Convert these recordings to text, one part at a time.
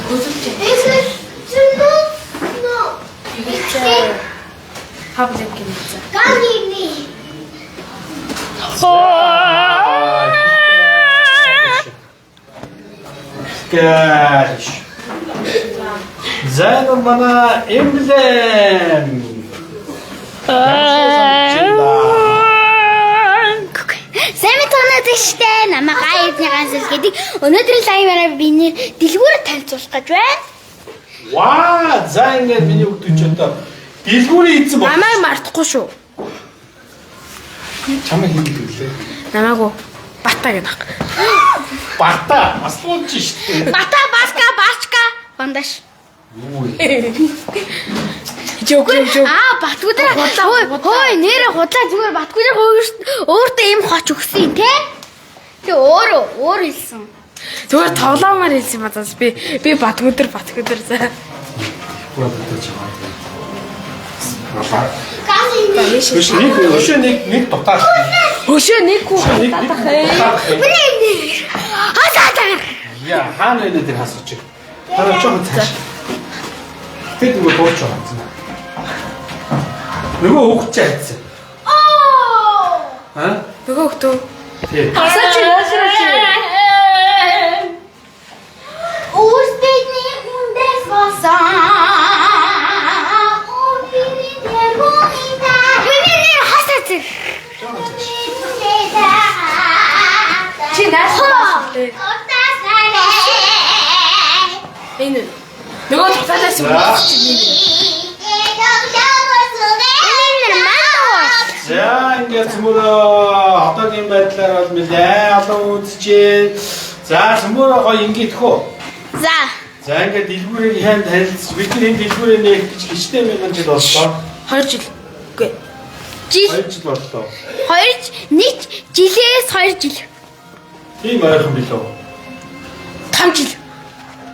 Көзөмч. No. Паблик гэнэ. Ганини. Гэрш. За энэ манай эмблем. Сайн мэцэнэ штэ. Намайг Аяны ганцал гэдэг. Өнөөдрийн лайваараа би нэр дэлгүүр танилцуулах гэж байна. Ваа, за ингээд миний хүүхдүүд ч одоо дэлгүүрийн эзэн бол. Намайг мартахгүй шүү. Чамайг хин гэдэг лээ. Намайг уу Бата гэдэг. Бата, бас бууж штэ. Бата, баска, бачка, бандаш. Юу вэ? Жог жог жог. Аа, Батгүдэр. Хөөе, хөөе, нэрэ худлаа зүгээр Батгүдэр өөртөө ийм хоч өгсөн юм те. Тэг өөрөө өөр хэлсэн. Зүгээр тоглоомоор хэлсэн юм байна. Би Батгүдэр Батгүдэр за. Бүр одоо чамаа. Ганини. Биш нэг өшөө нэг нэг дутаад. Хөшөө нэг хүү Нэг нэг татах ээ. дутаах. Хасаа. Яа, хаана энэ дээр хасууч. Та жоохон цааш. Тэд нөгөө дууч байгаа юм. Нөгөө хүүхд чи хайцсан. Оо. Аа? Нөгөө хөлтөө. Тий. Хасаач яашаа чи. Өөртөө хүндээс болсон. Өөрийн тэргүүнээ. Миний нэр хасаа зүг. Жоохон цааш. Чи нааш бааш. Энэ. Нөгөө таталаас өмнө чи нэг. За ингээд цөмөрөө одоогийн байдлаар бол нэлээ олон үзчихээ. За цөмөрөө гоё ингээх үү. За. За ингээд дэлгүүрийг хэн танилцж бид нар энэ дэлгүүрээ нээх гэж хичнээн мянган жил боллоо. 2 жил. Үгүй. Жил 2 жил боллоо. 2 нэг жилээс 2 жил. Тийм ойрхон билүү? 5 жил.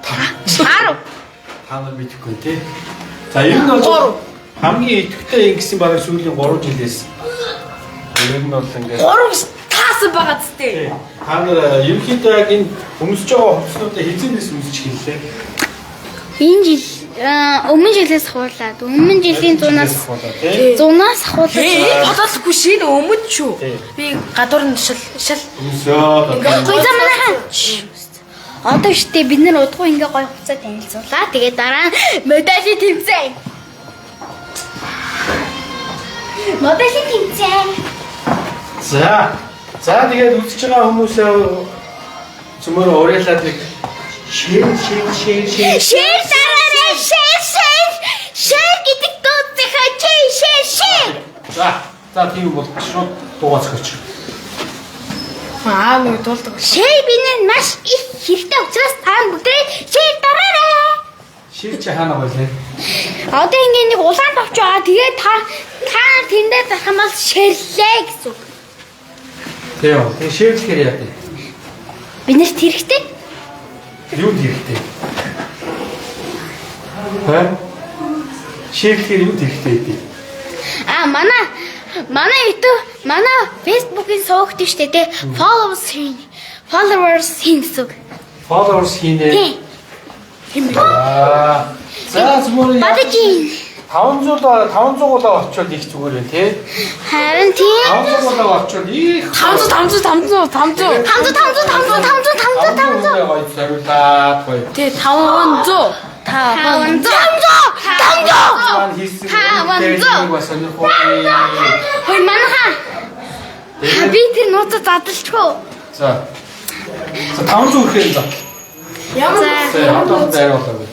10. Та нар мэдэхгүй тий. За ер нь бол хамгийн идэвхтэй ингэсэн бараг сүүлийн 3 жилээс. Ер нь бол ингээд 3 гэж таасан байгаа зү. Тий. Та нар ерөнхийдөө яг энэ өмсөж байгаа хувцснуудаа хэзээнээс өмсөж хэллээ. Энэ жил өмнө жилээс хуулаад өмнө жилийн зунаас хуулаа тий. зунаас хуулаад Ээ бодоолгүй шинэ өмд шүү. Тий. Би гадуур нь шил шил Өмсөөд одоо Гой за манайхан. Одоо штэ бид нар удахгүй ингээ гой хувцас танилцуулаа. Тэгээ дараа нь моделийн тэмцээн. Моделийн тэмцээн. За. За тэгээд үзэж байгаа хүмүүсээ цөмөр уриалаад нэг share share share share Share дараарай. Share share. Share гэдэг дуу захаа чи share share. За. За тийм бол шууд дуугаа зохиоч. Аа нэг дуулдаг. Share бидэнд маш их хэрэгтэй учраас та бүгдээ share дараарай. Share чи хаана байлээ? Одоо ингээ нэг улаан товч байгаа. Тэгээ та та тэндээ дарах юм бол share лээ гэсэн үг. Тийм үү. Тэгээ share лэхээр яа вэ? Бид нарт хэрэгтэй. Юунд хэрэгтэй? Ха? Share лэхээр юунд хэрэгтэй гэдэг? А манай YouTube манай Facebook-ийн сувагт нь штэ тэ followers хийн. Followers хийн гэсэн үг. Followers хийнэ. Тийм. Тийм ээ. Аа. За цөмөр Бадажин. 500 500 гулаа очвол их зүгээр байна тий. Харин тийм. 500 гулаа очвол их 500 500 500 500. 500 500 500 500 500 500 500 гоё зориулаад гоё. Тий 500. 500 500 Маань хийсэн 500. нэг бас сонирхолтой. Хөөе манайхаа. Ха, би тэр нууцаа задлчихв. За. За 500 ихээр зат. Ямар За. За одоо дайр болоо.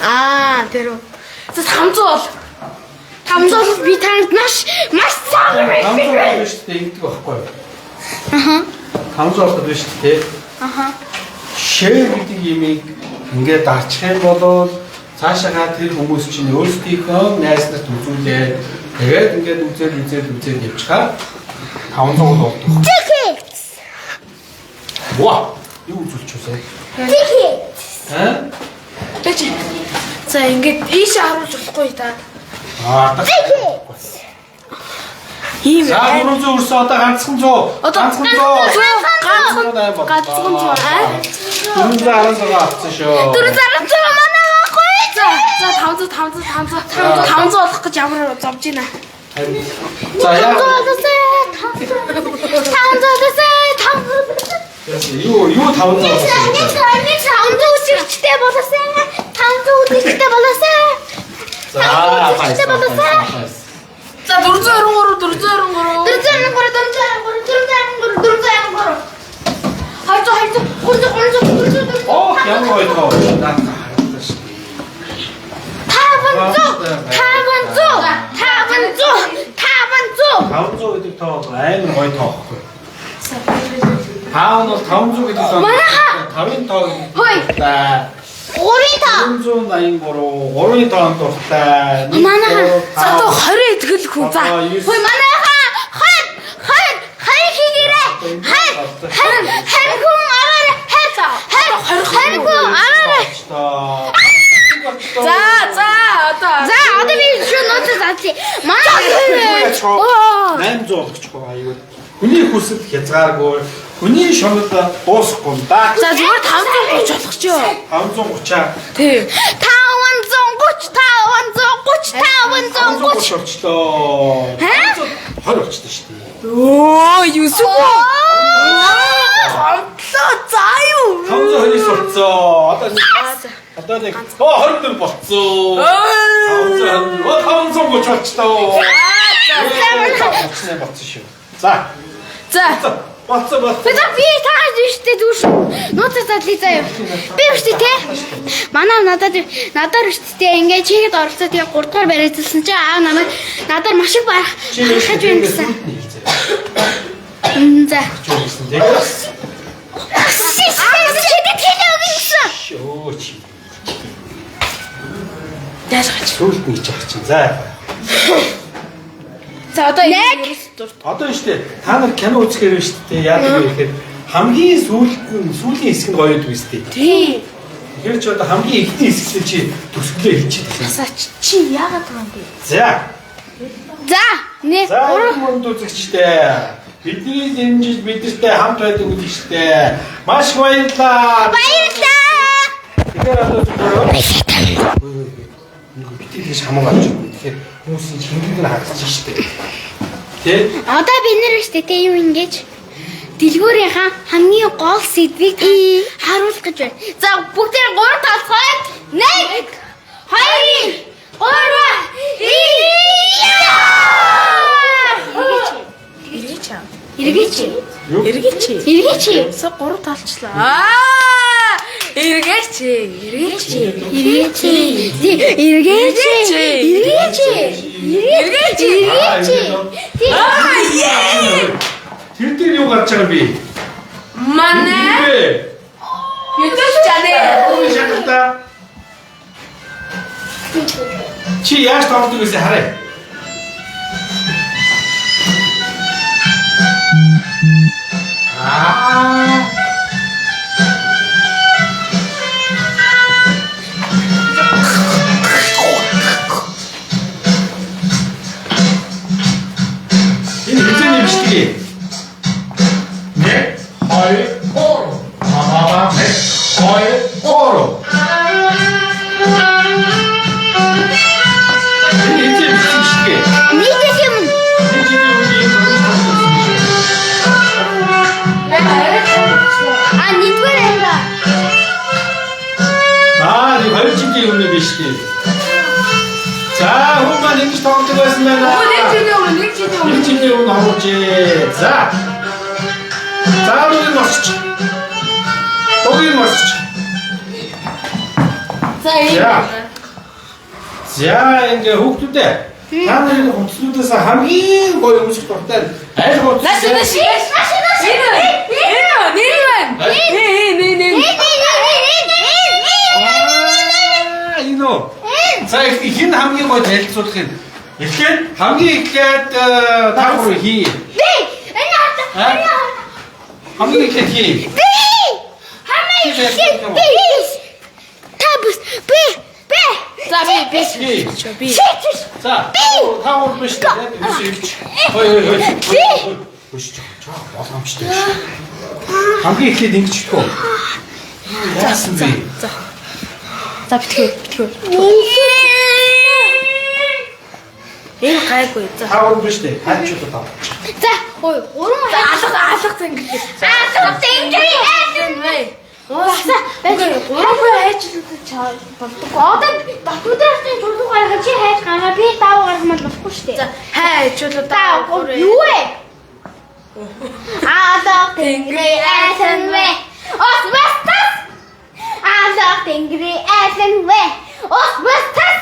Аа тэр үү. За 500 бол 500 бол би танд маш маш цаагаар 500 бол шүү дээ ингэдэг байхгүй юу? Аха. 500 бол биш үү те? Аха. Share гэдэг имийг ингээд дарчих юм бол цаашаагаа тэр хүмүүс чинь өөрсдийнхөө найз нарт үзүүлээд тэгээд ингээд үзээд үзээд үзээд явчихаа 500 бол болдог. Ticket. Ва! Юу үзүүлчихвэ? Ticket. Аа? Тэ чи. За ингээд ийшээ харуулж болохгүй та. Аа. Ticket. Ийм За 300 өрсөн одоо ганцхан 100. Одоо Ганцхан 100. ганцхан 108 боллоо. ганцхан 100. 416 авсан шүү. 416 манай байхгүй. За за 500 500 500 500 болох гэж ямар зовж байна. Харин. За яа. 500 500 500. Юу 500 болсон? Нэг нэг 500 үзэгчтэй болоосай. 500 үзэгчтэй болоосай. За үзэгчтэй болоосай. За 423 423 423 423 423 423. 200 200 300 300 300. Оо ямар гоё тоо. Наад харагдаж шүү. 500 500 500 500. 500 гэдэг тоо бол амар гоё тоо байхгүй. Таа нь бол 500 гэдэг тоо. Манайха! 5-ын тоо гэдэг. Хөөе. Дуртай. 3 тоо. 483 3-ын тоонд дуртай. Манайха! За одоо 20 итгэл хүн. За. Хөөе манайха 20 20 20 хийгээрэй. 20 20 20 хүн араарай. 20 20 20 хүн араарай. За за одоо За одоо би шууд нууцаа задлаа. Манай 800 болгочих уу аюул. Хүний хүсэл хязгааргүй, хүний шунал дуусахгүй юм да. За зүгээр 530 болох ч юу. 530-аа Тий. 530 530 530. 530 болчлоо. 20 болчлоо шүү дээ. Өө 9 Гомдлоо за юу. 529 болцоо. Одоо нэг одоо нэг оо 24 болцоо. 520 оо 530 болчлоо. 38 болцсон шүү. За. За. Болцоо болцоо. Би би тааж штэ дүүш. Нууцаа задлаа заяа. Би штэ те. Манай надад надаар штэ те ингээд чигэд оролцоо тэгээ 3 дугаар барайцсан чи аав намайг надаар маш их барах хаж байна гэсэн. За. Чи гэсэн тийм. Чигэд хэлээ өгнө гэсэн. Шөө чи. Яаж хач. Сүүлд нь хийж авах чинь. За. За одоо Нэг. Одоо шүү дээ. Та нар кино үзэхээр байна шүү дээ. Яадаг вэ гэхээр хамгийн сүүлд нь сүүлийн хэсэг нь гоё байдаг шүү дээ. Тий. Тэгэхээр чи одоо хамгийн эхний хэсэгтээ чи төсөглөө хэлчихсэн. Асаач чи яагаад байгаа юм бэ? За. За нэ За гурав мөнд үзэгчтэй. Бидний дэмжиж бидэртэй хамт байдаг үзэгчтэй. Маш их баярлалаа. баярлалаа. Тэгэхээр одоо зүгээр нэг битгийгээс хамаагаа авч ирнэ. Тэгэхээр хүмүүсийн хингэг нь хагасч шүү дээ. Тэ? Одоо бид нэр штэ те юу ингэж дэлгүүрийнхаа хамгийн гол сэдвийг харуулах гэж байна. За бүгдээр 3 талцгай. 1 2 3 Эргээч. Эргээч. Юу? Эргээч. Эргээч. За 3 талчлаа. Аа! Эргээч. Эргээч. Эргээч. Эргээч. Эргээч. Эргээч. Эргээч. Аа! Ее! Тэр дээр юу гарч байгаа юм бэ? Манай Бэ? YouTube channel. Өө шатта. Чи яаж тоглодог гэсэн хараа. Аа. Энэ хэзээ нэмждэг юм? 1 2 3. Мама 1 2 3. Энэ хэзээ нэмждэг юм? Нэг юм. Нэг жилийн өмнө ийм тоглолт болсон шүү. А нэгдүгээр анги. Аа, нэг 2 жилийн өмнө биш үү? За, хүн маань ингэж тоглодог байсан байна. Өө нэг жилийн өмнө, нэг жилийн Нэг өмнө. жилийн өмнө оруулжээ. За. За, нүг босч. Дугийг босч. За ийм. За. За, ингээ хүүхдүүдээ. Та нарын хувцснуудаас хамгийн гоё өмсөх дуртай нь аль хувцас? Наш наш. Энэ энэ нэр байна. Нэ нэ нэ. Аа, энэ үү? За, их хэн хамгийн гоё танилцуулах юм? Эхлээд хамгийн эхлээд та гурав хий. Би энэ хата. Хамгийн эхлээд хий. Би хамгийн эхлээд би. Та бүс би би. За би би. Хий. Би. За, та гурав биш үү? Яг ерөөсөө ирж. Хой хой хой. Би. Хөш жоо жоо боломжтой биш. Хамгийн эхлээд ингэж ихгүй. Яасан бэ? За. За битгий битгий. Энэ гайгүй. За. Та өөр биш үү? Хайчуудад авч. За, ой, гурван За алга алга тэнгэр. Алга тэнгэрийн айлын вэ. Уусаа гурван хайчлуудад чаа болдог. Одоо Батмөдрийн чулуу гаргах чи хайж гаргаа би дав гаргах мал болохгүй шүү дээ. За хайчлуудаа За юу вэ? Алга тэнгэрийн айлын вэ? Ос бастас. Алга тэнгэрийн айлын вэ? Ос бастас.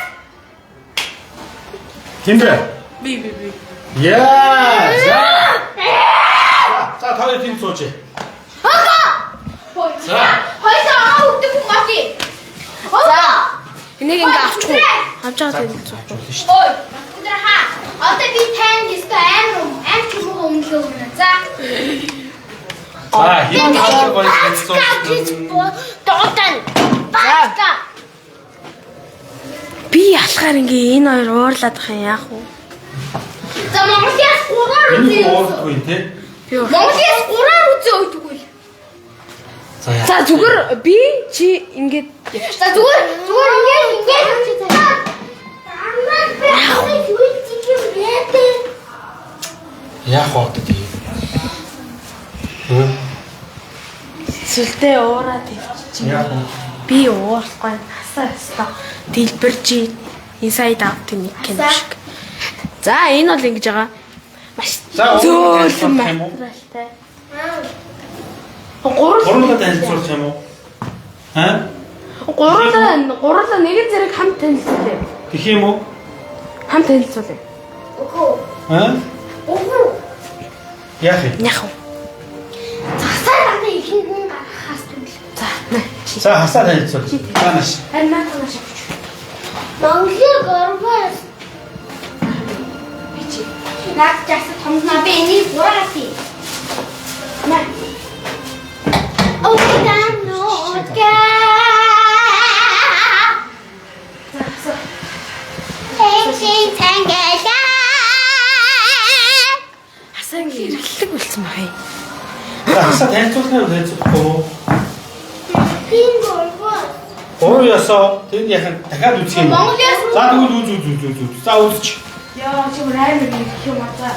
Хин бэ? Би би би. Яа! За. За та хоёр тэнд сууж. За. Хоёлоо аа хөвдөг хүн гот. За. Энийг ингээ авчих уу? Авч байгаа тэнд сууж. Ой, Батмөдөр хаа. Одоо би танд өстой амар амар чулуугаа өмнөлөө өгнө. За. За, хин хавар гоё танилцуулсан. Доодан. Баста. Би ялахаар ингээ энэ хоёр уурлаад ах юм яах вэ? За Монголиас гураар Энэ үзээ. уурдгүй те. Би уур- Монголиас гураар үзээ өгдөггүй. За яа. За зүгээр би чи ингээд За зүгээр зүгээр ингээд ингээд үзээ. Амнаа би юу юм бэ? Яах вэ одоо тийм? Хөө? сүлдээ уураад ивчих. Яах вэ? Би уурлахгүй насаа өстө дэлбэрж Inside Out нэг кино шиг. За энэ бол ингэж байгаа. Маш За, зөөлөн юм уу? материалтай. Гурван Гурлаа танилцуулах юм уу? Аа? гурлаа гурлаа нэгэн зэрэг хамт танилцуулъя. Тэгэх юм уу? Хамт танилцуулъя. Үгүй. Аа? Үгүй. Яах юм? Яах вэ? Засаа надад ихэнх хүн гаргахаас түл. За нэ чи. За хасаа танилцуул. За маш. Харин наадах нааш авч. Монголын гурван Би чи. наад жаса томноо би энийг гураар тий. Нэ. Окей. За за. Тэшин цангалаа. Хасаа ингэ эргэлдэг болсон байх юм. За хасаа танилцуулах юм танилцуулахгүй юу? Би гурван. Гурван ёсоо тэнд яхан дахиад үзэх юм уу? Монголиас За тэгвэл үз үз үз үз үз. За үзчих. Яа чи бүр амар нэг юм аа за.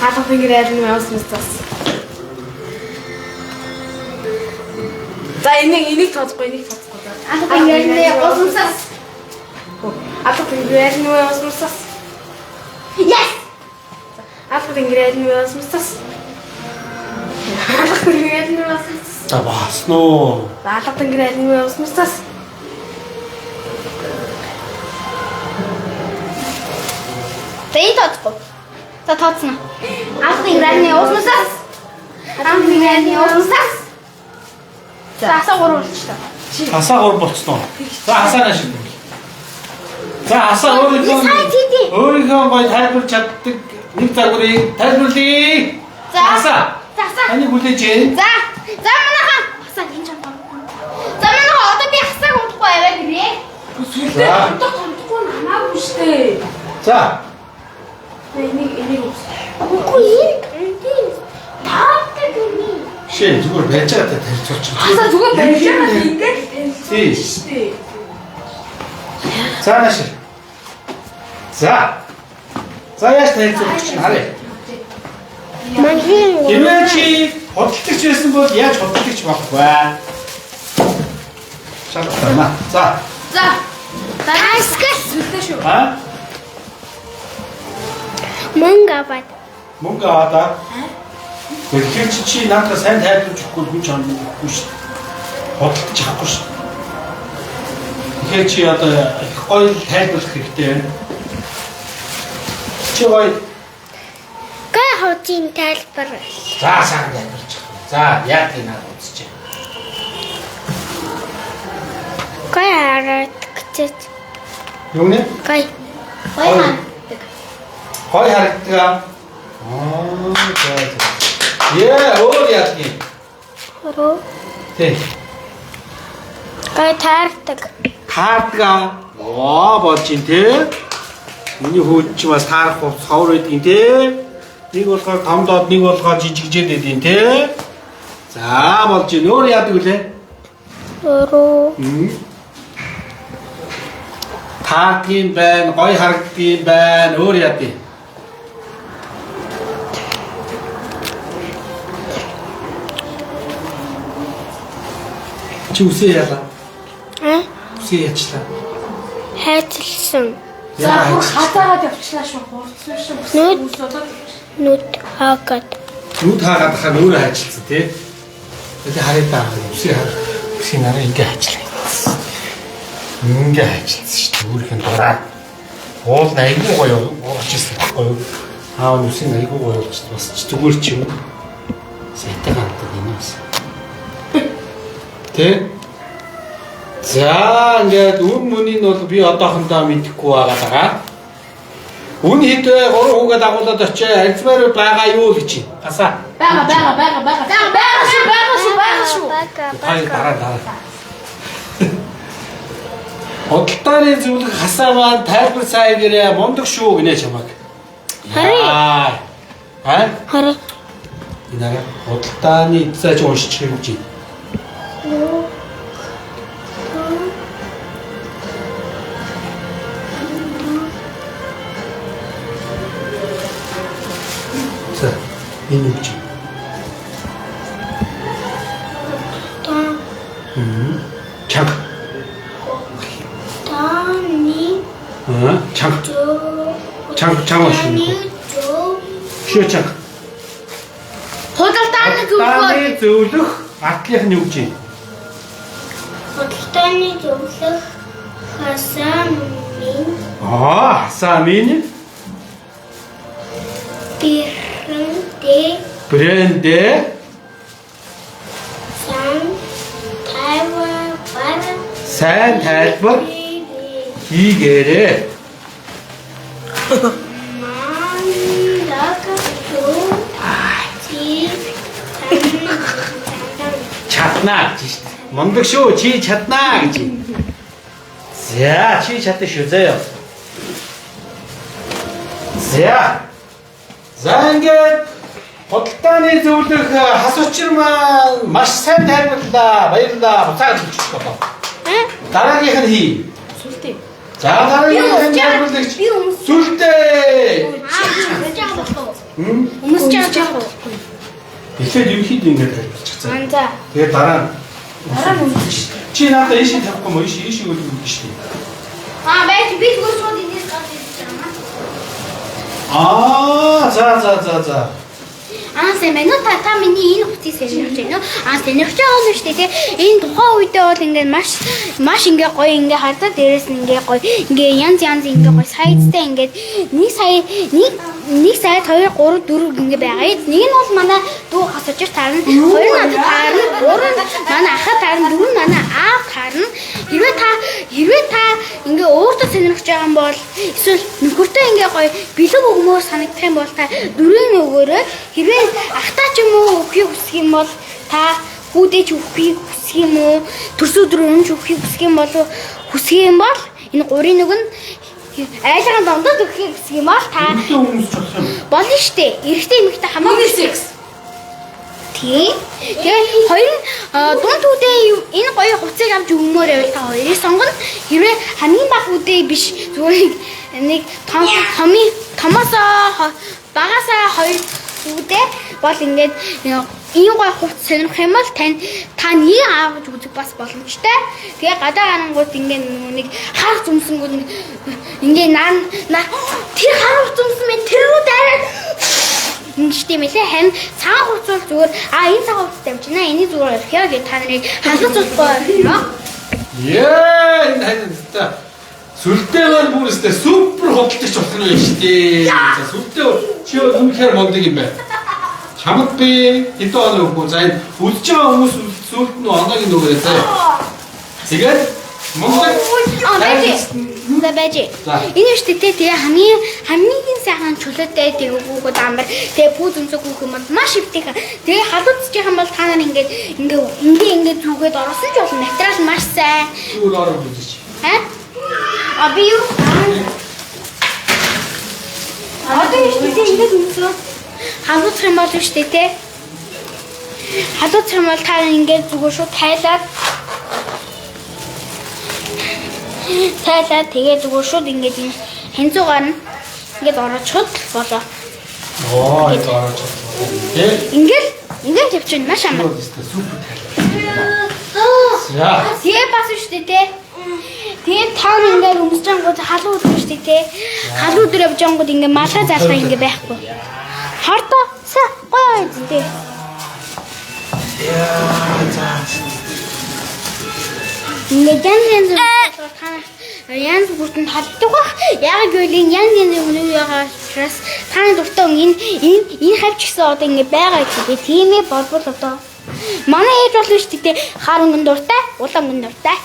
Алга тэнгэр айл нь явсан зас. За энийг энийг тооцохгүй энийг тооцохгүй за. Алга тэнгэрний уусмсас. Алга тэнгэр айл нь явсан зас. Yes. Алга тэнгэр айл нь явсан зас. Алга тэнгэр айл нь явсан зас. За бааснаа уу? За алга тэнгэр айл нь явсан зас. За энэ тооцохгүй. За тооцно. Алга тэнгэрний уусмсас. Алга тэнгэрний уусмсас. За асаа гурван болчихлоо. Хасаа гур болцсон уу? За хасаа нааш. За хасаа өөрийнхөө Сайн тийдээ. өөрийнхөө гоё тайлбарч чаддаг нэг загварыг тайлбарлая. За. Хасаа. За асаа. Таны хүлээж байна. За. За манайхан. Хасаа энэ ч юм. За манайхан одоо би хасааг удахгүй аваад ирээ. Сүлдээ За. томдох томдохгүй нь хамаагүй штэ. За. За энийг энийг ус. Үгүй энэ тийм таадаг юм. Шээ зүгээр байж байгаатай танилцуулчих. Хасаа зүгээр барьж байгаа ингээд Тий. танилцуулж штэ. За нааш. За. За яаж танилцуулах чинь харъя. Монголын Хэрвээ чи худалдагч байсан бол яаж худалдагч болох вэ? Шалгана. За. За. Таскал Сүлдээ шүү. А? мөнгө аваад. Мөнгө аваад аа. Тэгэхээр чи чи наадаа сайн тайлбарч өгөхгүй хүн чамд өгөхгүй шүү дээ. Худалдаж авахгүй шүү дээ. Тэгэхээр чи одоо их гоё тайлбарлах хэрэгтэй байна. Чи гоё Гай хавцын тайлбар. за сайн тайлбарч авах. За яг тийм надад үзчихэ. Гай хараад гэж. Юу нэ? Гай. Гай харагддаг. Гоё харагддаг аа. Аа за за. Яа, өөр яах юм? Хөрөө. Тий. Гай таардаг. Таардаг аа. Оо болж ин тэ. Миний хүүд чи бас таарах хувц ховор байдгийн тэ. Нэг болохоор том доод, нэг болохоор жижигжээд байдгийн тэ. За болж ин өөр яадаг вүлээ? 3. Таадгийн байна, гой харагдгийн байна, өөр яа дий. Чи үсээ яалаа? Аа? Үсээ яачлаа. Хайцлсан. За бүр хазаагаад явчлаа шүү. Хурцсан шүү. Нүд. Үс удаад. Нүд хаагаад. Нүд хаагаад хаа өөрөө хайчилсан тий. Тэгээ харъя та. Үсээ хаа. Үсээ нараа ингээ хайчлаа. Ингээ хайчилсан шүү дээ. Өөрийнх нь дураа. Уул нь айгүй гоё болж ирсэн байхгүй юу? Аав нь үсээ айгүй гоё болж бас ч зүгээр ч юм. Сайтаа ханддаг энэ бас. Тэ? За ингээд үн мөнийг бол би одоохондоо мэдэхгүй байгаа даа. Үн хэд вэ? Гурван хүүгээ дагуулад очие. Альцмаар байгаа юу л гэж. Гасаа. Бага бага бага бага. Бага шүү, бага шүү, бага шүү. Хоёр дараа дараа. Худалдааны зөвлөх хасаа маань тайлбар сайн гэрээ мундаг шүү гинэ чамаг. Харъя. Аа? Харъя. Энэ арай худалдааны эзээ чи уншчих юм чи. За, энэ юу чи? Та. Чанга. Таны Аа, чанга. зөв. Чанга чанга шүү. Таны зөв. Шүү чанга. Худалдааны зөвлөх. Худалдааны зөвлөх артлынх нь юу гэж юм? Худалдааны зөвлөх хасан минь Аа, хасаа минь брэндээ брэндээ сан тайлбар сайн тайлбар хийгээрэй. Мундаг шүү. Чи тань Чаднаа гэж шүү дээ. Мундаг шүү, чи чаднаа гэж. За, чи чадна шүү заяа. За. За ингээд худалдааны зөвлөх хас учир маань маш сайн тайлбарлаа. Баярлалаа. Буцаад хэлчих болоо. Дараагийнх нь хий. Сүлтээ. За дараагийнх нь тайлбарлагч. Би өмс- Сүлдээ. Аа, өмсөж байгаа болов уу? Хм? Өмсөж байгаа болов уу? Эхлээд ерөнхийдөө ингээд тайлбарлчих заа. Аа, за. Тэгээд дараа нь Дараа нь өмсөх шүү. чи надад ийшээ тавихгүй мó ийшээ ийшээ үл өгнө шүү дээ. Аа, байж би зүгээр шууд эндээс гарч ирж байгаа юм. Аа, за за за за. Аа, сайн байна уу? Та миний энэ хувцсыг сонирхож байна уу? Аа, сонирхож байгаа юм шүү дээ, тий. Энэ тухайн үедээ бол ингээд маш маш ингээ гоё ингээ хардаа дээрээс нь ингээ гоё ингээ янз янз ингээ гоё сайзтай ингээд 1 сая 1 1 сая 2 3 4 ингээ байгаа. Нэг нь бол манай дүү хасаж таарна, хоёр нь надад таарна, гурав нь манай ахад таарна, дөрөв нь манай аав таарна. Хэрвээ та ингээ өөртөө сонирхож байгаа юм бол эсвэл нөхөртөө ингээ гоё бэлэг өгмөр санагдах юм бол та дөрөв өгөөрэй. Хэрвээ ахтаа ч юм уу өгөхийг хүсэх юм бол та хүүдээ ч өгөхийг хүсэх юм уу? Төрс өдөр өмнө ч өгөхийг хүсэх юм бол энэ гурийн нэг нь айлган дондод өгөхийг хүсэх юм бол та Эрэгтэй хүмүүс ч болох юм. болно штэ. Эрэгтэй эмэгтэй хамаагүй Unisex. Тий. Тэгээ хоёр нь дунд хүүдээ энэ гоё хувцсыг авч өгмөр байвал та хоёрыг сонгоно. Хэрвээ хамгийн бага хүүдээ биш зүгээр нэг том томын томоосоо багасаа хоёр хүүдээ бол ингээд ийм гоё хувцс сонирхох юм бол тань та нэг авч үзэх бас боломжтой. Тэгээ гадаа гарангууд ингээд нэг хар зүмсэнгүүд ингээ наа тэр хар хувцс өмсөн мэн тэр рүү дайраад ингэжтэй юм лээ. Харин цагаан хувцас бол зүгээр энэ цагаан хувцас тавьчихна. Энийг зүгээр орхиё гэж та нарыг халууцуулахгүй орхино. Яа, энэ харин та сүлдээ маань бүр өстэй супер худалдагч болох юм шүү дээ. За сүлдээ чи бол үнэхээр мундаг юм байна. Чамд би хэдэн оноо өгөхгүй. За энэ үзэж байгаа хүмүүс сүлд нь оноог нь өгөөрэй заа. Тэгээд мундаг Аа байж. За байж. За. Энэ шүү дээ тэгээ хамгийн сайхан чөлөөтэй тэгээ хүүхэд амар тэгээ пүүз өмсөг хүүхэн бол маш ивтэйх. Тэгээ халууцчих юм бол та нар ингээд ингээ ингээ ингээ зүгээд орсон ч болно. Материал маш сайн. Зүгээр ороод үзэж. Аа? А би юу? Одоо шүү дээ ингээд өмсөө. Халууцах юм бол шүү дээ тэ. Халууцах юм бол та ингээд зүгээр шууд тайлаад тайлаа тэгээ зүгээр шууд ингээд энэ хянзуу гарна. Ингээд ороочиход л болоо. Оо, энэ орооч. Тэ? Ингээд ингээд явчихна маш амар. Юу гэвэл супер тайлбар. За. Тэгээ бас шүү дээ те. Тэгээ тав ингээд өмсөж ангууд халуун өдөр шүү дээ те. Халуун өдөр явж ангууд ингээд малгай залгаа ингээд байхгүй. Хордоо са гоё дээ. Яа, за. Ингээд янз янз та янз бүртэн талддаг бах. Яг гэвэл энэ янз янз юм юу байгаа учраас таны дуртай хүн энэ энэ энэ хавч гэсэн одоо ингээд байгаа гэдэг. Тийм ээ болбол одоо манай ээж болно шүү дээ. Хар өнгөн дуртай, улаан өнгөн дуртай.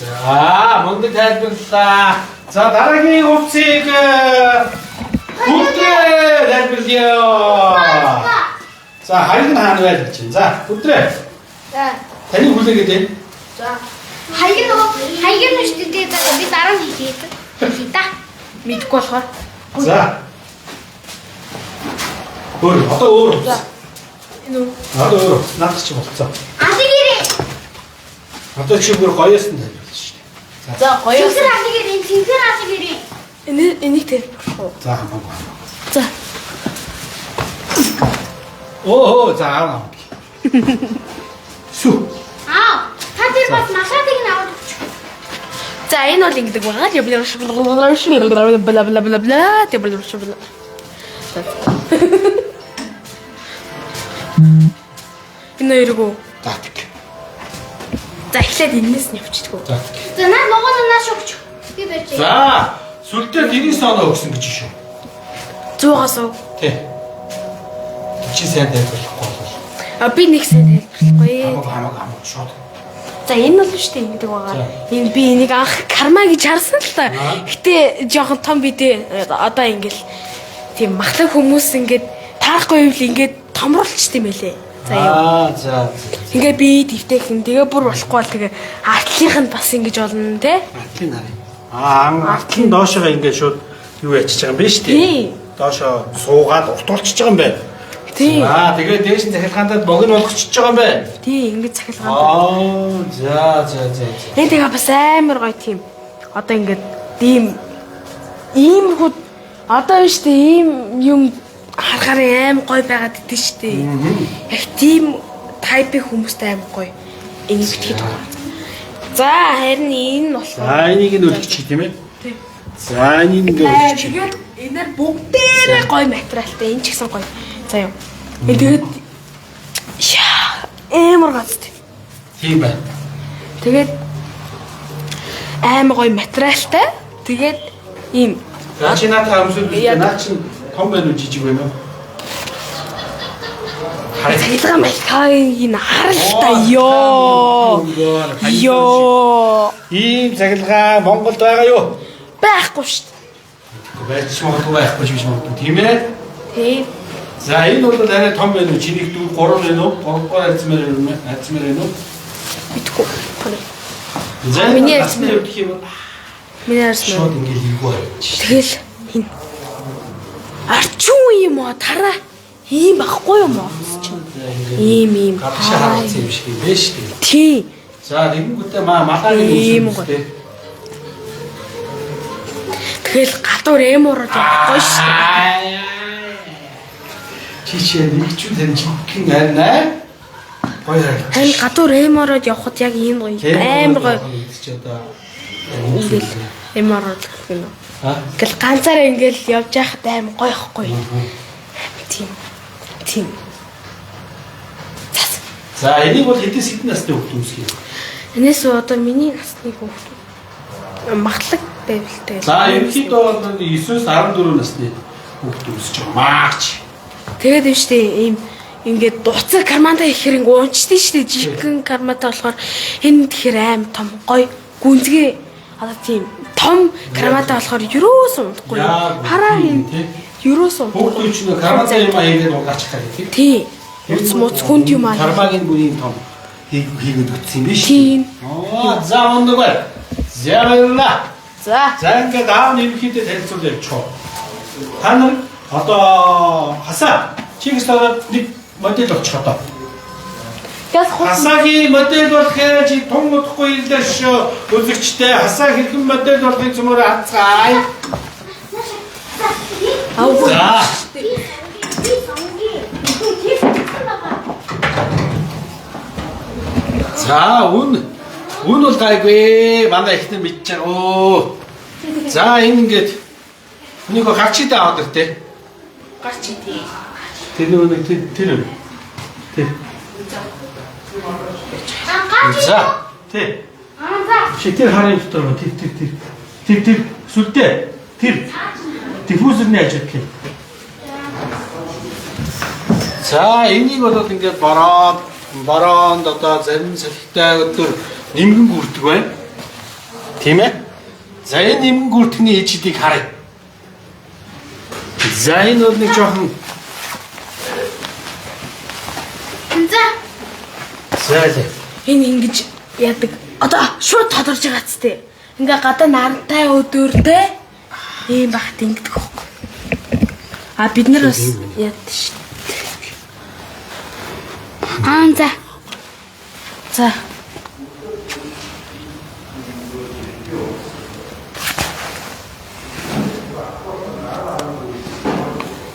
За, мундаг тайлбарлаа. За, дараагийн хувцсыг бүгдээ тайлбарлая. За, хариг нь хаана вэ гэж чинь. За, бүгдээ. За. Таны хүлээгээд байна. За. Хаяг нөгөө хаяг нь шүү дээ. За би дараа нь хийе. Хийе та. Мэдгүй болохоор. За. Өөр, одоо өөр хувцас. Энэ үү? Одоо өөр хувцас. Надад чи болцоо. Алиг ирээ. Одоо чи бүр гоёос нь тайлбарлана шүү дээ. За гоё. Цэнхэр алиг ирээ. Цэнхэр алиг ирээ. Энэ энийг тайлбарлах уу? За, хамаагүй. За. Оо, за аав. Сүү. Аа, та тэр бас машаатыг нь аваад өгч. За энэ бол ингэдэг байгаа л бла бла бла бла бла тэг бла бла бла. За. Энэ хоёрыг үү? За, тэг. За эхлээд энэс нь явчихдаг. За, тэг. За наа ногоон нааш өгч. Би барьж. За, сүлдээ 99 оноо өгсөн гэж шүү. 100-аас уу? Тий. Чи сайн тайлбарлахгүй бол. А би нэг сайн тайлбарлахгүй. Хамаагүй хамаагүй хамаагүй шууд. За энэ бол шүү дээ ингэдэг байгаа. За. Энэ би энийг анх карма гэж харсан л та. Аа. Гэтэ жоохон том би дээ одоо ингээл тийм махлаг хүмүүс ингээд таарахгүй байвал ингээд томруулчт юм байлээ. За юу. Аа, за. Ингээ би твтэйхэн тэгээ бүр болохгүй бол тэгээ артлынх нь бас ингэж болно те. Артлын харъя. Аа, артлын доошоо ингээд шууд юу ячиж байгаа юм бэ шүү дээ. Тий. Доошоо суугаад уртуулчихж байгаа юм байна. Тий. Аа, тэгээ дээш нь захилгаандаа богино болгочихж байгаа юм байна. Тий, ингэж цахилгаан. Аа, за за за за. Энэ тэгээ бас амар гоё тийм. Одоо ингээд ийм иймэрхүү одоо биш үү ийм юм харахаар аим гоё байгаад идэв шүү дээ. Яг тийм тайпын хүмүүстэй аим гоё. Энийг битгий тоо. За харин энэ нь болохоор За, энийг нь үлгчих тийм ээ. Тий. За, энийг ингээд үлгчих. Тэгээд энээр бүгдээрээ гоё материалтай энэ ч гэсэн гоё. За юу. Энэ тэгээд яа амар гоцтой. Тийм байна. Тэгээд амар гоё материалтай. Тэгээд ийм За, чи наадаа өмсөд Яа. үзтээ. Наа чин том байна уу, жижиг байна уу? Харъя. цахилгаан байлгааг энэ харал та ёо. Ёо. Ийм цахилгаан Монголд байгаа юу? Байхгүй шүү дээ. Байж магадгүй байхгүй ч биш магадгүй тийм ээ. Тийм. За энэ бол арай том байна уу? Чинийг 4 3 байна уу? 3 дугаар арзмаар байна уу? Арзмаар байна уу? Мэдгүй. За Миний миний арзмаар. арзмаар гэх юм бол Миний арьс шууд ингэж эвгүй харагдчих. Тэгэл энэ арчун юм уу тараа ийм байхгүй юм уу чинь. Ийм ийм. Гадагшаа харагдсан юм шиг юм байна шүү дээ. Тийм. За тэгэнгүүтээ маа малаагийн Ийм үс үү? Тэгэл гадуур эмороод явахгүй шүү дээ. Чи чи нэг ч үн тань жинхэнэ арай гоё харагдчих. Харин гадуур эмороод явхад яг ийм гоё. Амар гоё. Чи одоо Ингээл эмороод гэх юм уу. Аа. Ингээл ганцаараа ингээл явж байхад амар гоё ихгүй. Тийм. Тийм. Цас. За энийг бол хэдэн хэдэн насны хүүхд өмсөх юм? Энэс одоо миний насны хүүхд махлаг байвалтай. За ерөнхийдөө бол 9-өөс 14 насны хүүхд өмсөж байгаа. Маач. Тэгээд юм штэ ийм ингээд дуцаг кармантай ихээр ингээ унчдээ штэ жинхэнэ кармантай болохоор энэ тэгэхээр аим том гоё гүнзгий одоо тийм том кармантай болохоор юроос унтахгүй Яг хараа тийм, энэ тий. юроос унтахгүй Хүүхдүүд ч нөө кармантай юм хийгээд угаачих гэх тийм. тий уц муц хүнд юм аа Кармагийн бүрийн том хийгээд өгсөн юм биш. Тийм. Аа за ундаг бай. За баярлалаа. За За ингээд аав нэмэхийдээ танилцуул явчих. Та нар одоо хасаа чигс ороод нэг модель болчих одоо. Газ хус. Хасаагийн модель болох гэж тун удахгүй ирлээ шүү. Үзэгчтэй хасаа хэрхэн модель болохыг цөмөр хацгаая. Аа. За. За үн үн бол гайгүй. Манай ихнэр мэдж байгаа. Өө. За энэ ингээд нэг гарч идэ аваад ир те. Гарч идэ. Тэр нэг тэр тэр. Тэр. За. Тэ. Чи тэр харын дотор ба тэр тэр тэр. Тэр тэр сүлдээ. Тэр диффузерний ажил. За энийг бол ингээд бороод бороонд одоо зарим салхитай өдөр нэмгэн гүрдэг байна. Тийм ээ? За энэ нэмгэн гүрдэгний ижидийг харъя. За энэ бол нэг жоохон За. за за. Энэ ингэж яадаг. Одоо шууд тодорж байгаа ч тээ. Ингээ гадаа нарантай өдөртэй ийм багт ингэдэг хөөх. А бид нар бас яадаг ш. Аа за. За.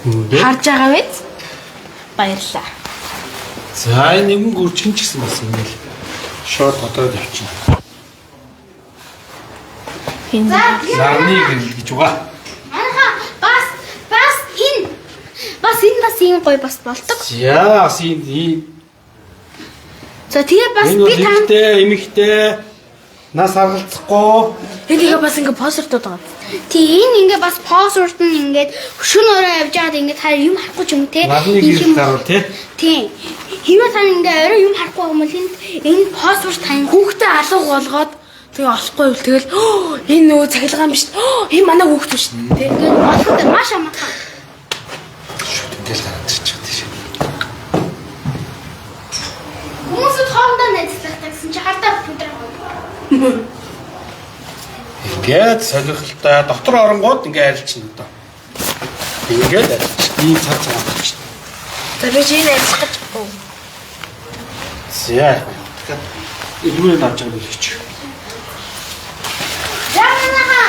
Ингээд. Харж байгаа биз? Баярлалаа. За энэ нэмгэн гүрчих ч гэсэн бас ингээл шууд тодороод явчихна. Энэ За. Нарны гэрэл гэж байгаа. Манайха бас бас энэ бас энэ бас ийм гоё бас болдог. За бас энэ За тэгээ бас энэ бол би та эмэгтэй эмэгтэй нас харгалзахгүй энэ тэгээ бас ингээ посертод байгаа. тий энэ ингээ бас пассворд нь ингээд шүн орой явж байгаад ингээ та юм харахгүй ч юм те. нарны гэрэл даруул тий. Тий. Хэрвээ та ингээ орой юм харахгүй юм бол энэ энэ пассворд тань Хүүхдээ алга болгоод тэгээ олохгүй байвал тэгэл "Оо, энэ нөгөө цахилгаан биш. Оо, Энэ манай хүүхд биш тий. ингээд олоход маш амархан. Шүт ингээл гараад ирчих тийш. Хүмүүсүүд хоорондоо найзлахдаг гэсэн чи хардаа бүдрээ. Ингээд сонирхолтой дотор оронгууд ингээ арилчихна одоо. Ингээд арилчих. Ийм цар цагаан болчихно. За би чи энэ арилах гэж. Оо. За. Илүүрээ авч байгаа билгч. За манайха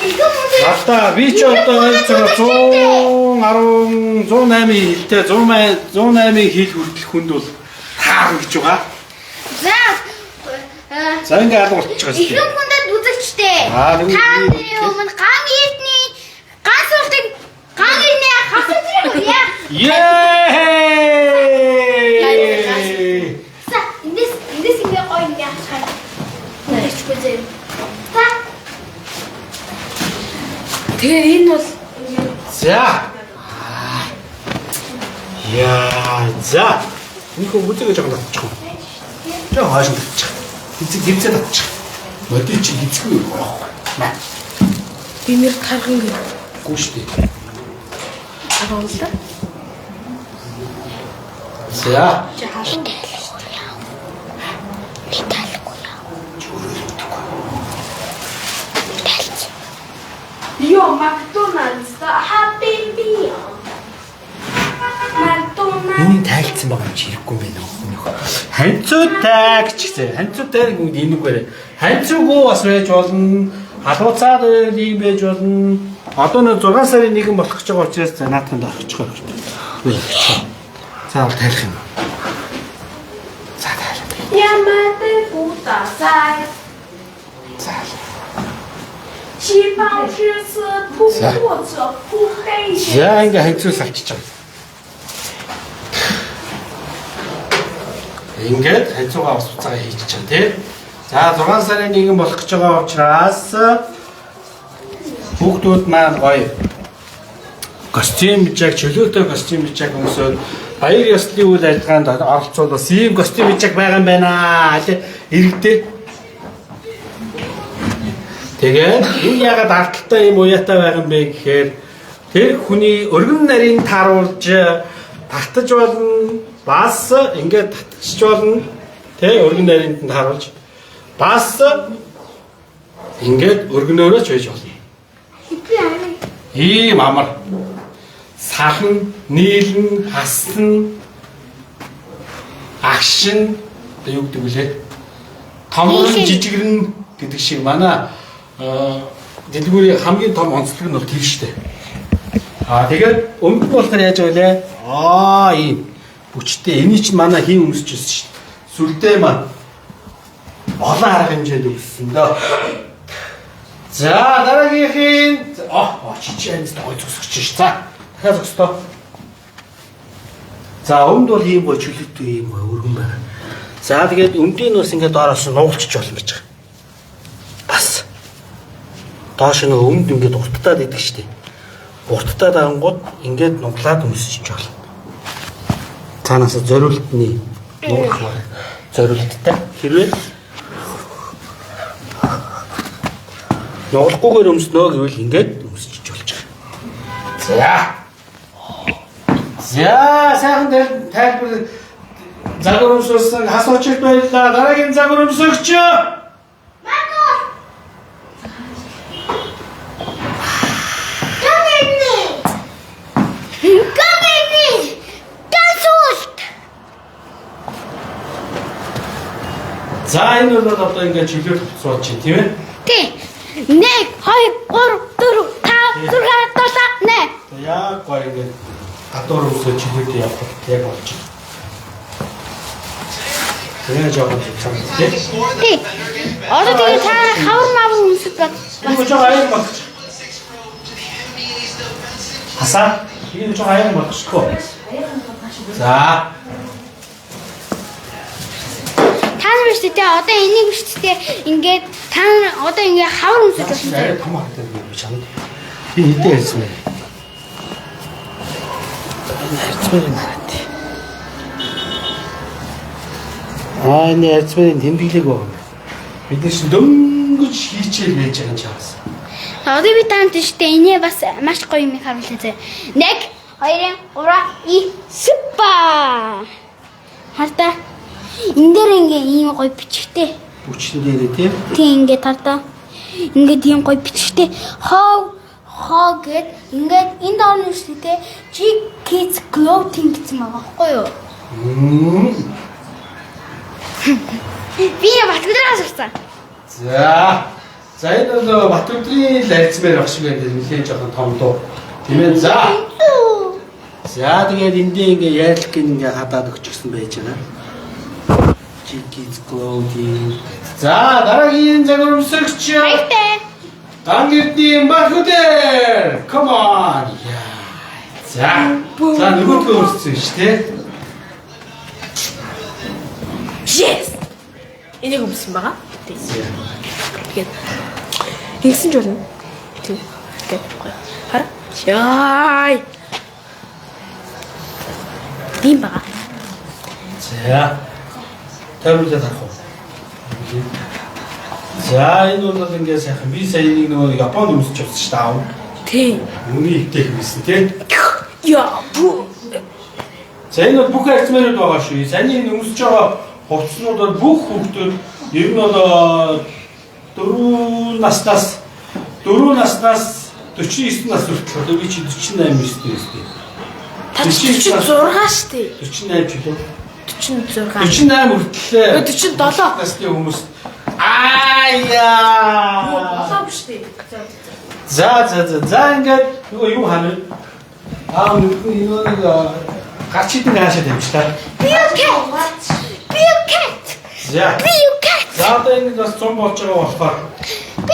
ихэнх хүмүүс Надаа би ч одоо ойролцоогоор 110 108 хилтэй 108 108 хил хүртэл хүнд бол таарна гэж байгаа. За За ингээ алга болчих байгаа шүү. Ихэнх хүндэд үзэгчтэй. Аа, Та тэгвэл нарын өмнө ган эрдний ган суултыг ган эрдний хасаж яа. Ее! За эндээс эндээс ингээ гоё ингээ хасахаар. Нэчгүй зэ. За Тэгэхээр энэ бол За. Яа, за. Энэхүү үзэгээ жоохон татчих. Жоохон хойш нь татчих. Эцэг гимцээ татчих. Модын чи гизгүй юм байхгүй. Маа. би нэр тарган гэх. Гүү штэ. Агуулда. За. Чи хаалт. би таалахгүй яа. Тайлц. Йо, Макдональдс да Happy Meal. Макдональдс. Миний тайлцсан байгаа юм чи хэрэггүй юм байна уу? Ханцуутай гэж хэлсэн. Ханцуутай гүнд энэ үг барай. Ханцуугүй бас байж болно. Халууцаад байл ийм байж болно. Одоо нөө 6 сарын 1 болох гэж байгаа учраас за наатанд орчих гоё. За бол тайлах юм. За тайлах. Ямате кудасай. За. 七八十次扑或者扑黑人。 За ингээ ханцуу салчиж байгаа. Ингээд ханцуугаа бас буцаага хийж чаа тий. За 6 сарын 1 болох гэж байгаа учраас хүүхдүүд маань гоё костюм жак чөлөөтэй костюм жак өмсөөд баяр ёслолын үйл ажиллагаанд оролцвол бас ийм костюм жак байгаа юм байна. Аль иргэдээ. Тэгээд энэ ягаад ардталтай ийм уяатай байгаа юм бэ гэхээр тэр хүний өргөн нарийн тааруулж татаж болно, бас ингээд татчих болно. Тэ өргөн наринд нь тааруулж бас ингээд өргөнөөрөө ч байж болно. Ийм амар сална, нийлнэ, хасна, агшин. одоо юу гэдэг вүлээ? Томрон жижигрэн гэдэг шиг манай дэлгүүрийн хамгийн том онцлог нь бол тэр шүү дээ. Аа тэгээд өмд нь болохоор яаж байлаа? Аа ийм бүчтэй. Эний чинь манай хин өмсөж ирсэн шүү дээ. Сүлдээ маань олон арга хэмжээнд өмссөн дөө. За дараагийнх нь чи амс гой зогсож ш. За дахиад зогсдоо. За өмд бол ийм гой чөлөөтэй ийм гой өргөн байна. За тэгээд өмдийн бас ингээд доороос нугалчих болно гэж байгаа. Бас доош нь өмд ингээд урттаад идэг штеп. Урттаад ангууд ингээд нуглаад өмсөж болно. Цаанаас зориултны нуглах зориулттай. Хэрвээ нуглахгүйгээр өмснө гэвэл ингээд өмсөж болж байгаа. За. За сайхан тайлбар загвар өмсөрсөн хасуучид баярлалаа. Дараагийн загвар өмсөгч. За энэ бол одоо ингээд чөлөөлт хувцас болж байна тийм ээ? Тий. 1 2 3 4 5 6 7 8. За яг гоё ингээд гадуур өмсөө чөлөөтэй явах яг болж байна. Тэгээ жоохон цам тийм. Тий. Одоо тэгээ та хавар мавар өмсөд бат. Энэ жоохон аяг болгоч. Хасаа энэ жоохон аяг болгочихгүй. За Та нар биш үү одоо энийг биш үү ингээд та нар одоо ингээд хавар өмсөж болно. арай том харагдаад байна би чамд. Би хэдэн ярьсан бэ? Энэ харьцмаар хараад. Аа энэ харьцмарын тэмдэглэг байна. Бид нар чинь дөнгөж хийчихэл байж байгаа юм чаас. Одоо би танд шүү дээ энийг бас маш гоё юм харуулъя зэ. 1 2 3 4 5. Хартаа. Энэ дээр ингээ ийм гоё бичгтэй. Бүчин дээрээ тийм. Тийм ингээд хартаа. Ингээд ийм гоё бичгтэй. Хоо хоо гэд ингээд энд орно шүү дээ. G Kids Clothing гэсэн байгаа байхгүй юу? Би Батгадраас сурсан. За. За энэ бол Батөдрийн л арцмаар баг шиг байна. Нилээн жоохон том дуу. Тийм ээ. За. За тэгээд эндээ ингээ яарлаг ингээ хадаад өгчихсэн байж байгаа. Kids Clothing. За дараагийн загвар өмсөгч Баяртай. Дан Эрдний Батөдөр. Come on. За. За нөгөөдгөө өмссөн шүү дээ. Yes. Энийг өмсөн байгаа. Тийм. Тэгээд ингэсэн ч болно. Тийм. Тэгээд гоё. Хара. Яй. Тийм байгаа. За. Тойруулаад харах уу? За энэ бол ингээ сайхан би сая нэг нөгөө Японд өмсөж явсан шүү дээ аав. Тийм. Үүний ивтэйх байсан тий. Яа. Бүү. За энэ бол бүх арцмаарууд байгаа шүү. Саяны энэ өмсөж байгаа хувцснууд бол бүх хүүхдүүд ер нь бол 4 наснаас 4 наснаас 49 нас хүртэл одоо би чи 48 9 9. Та 46 шүү дээ. 48 ч үлээ. 46. 48 хүртэл 47. насны хүмүүс аа яа. Болоо биш үү? За за за за ингээд нөгөө юу хаана вэ? Аа нөгөө нэг гарч идэв хаашаа тавьчлаа. Blue cat. Blue cat. За. Blue cat. За одоо ингэ бас 100 болж байгаа болохоор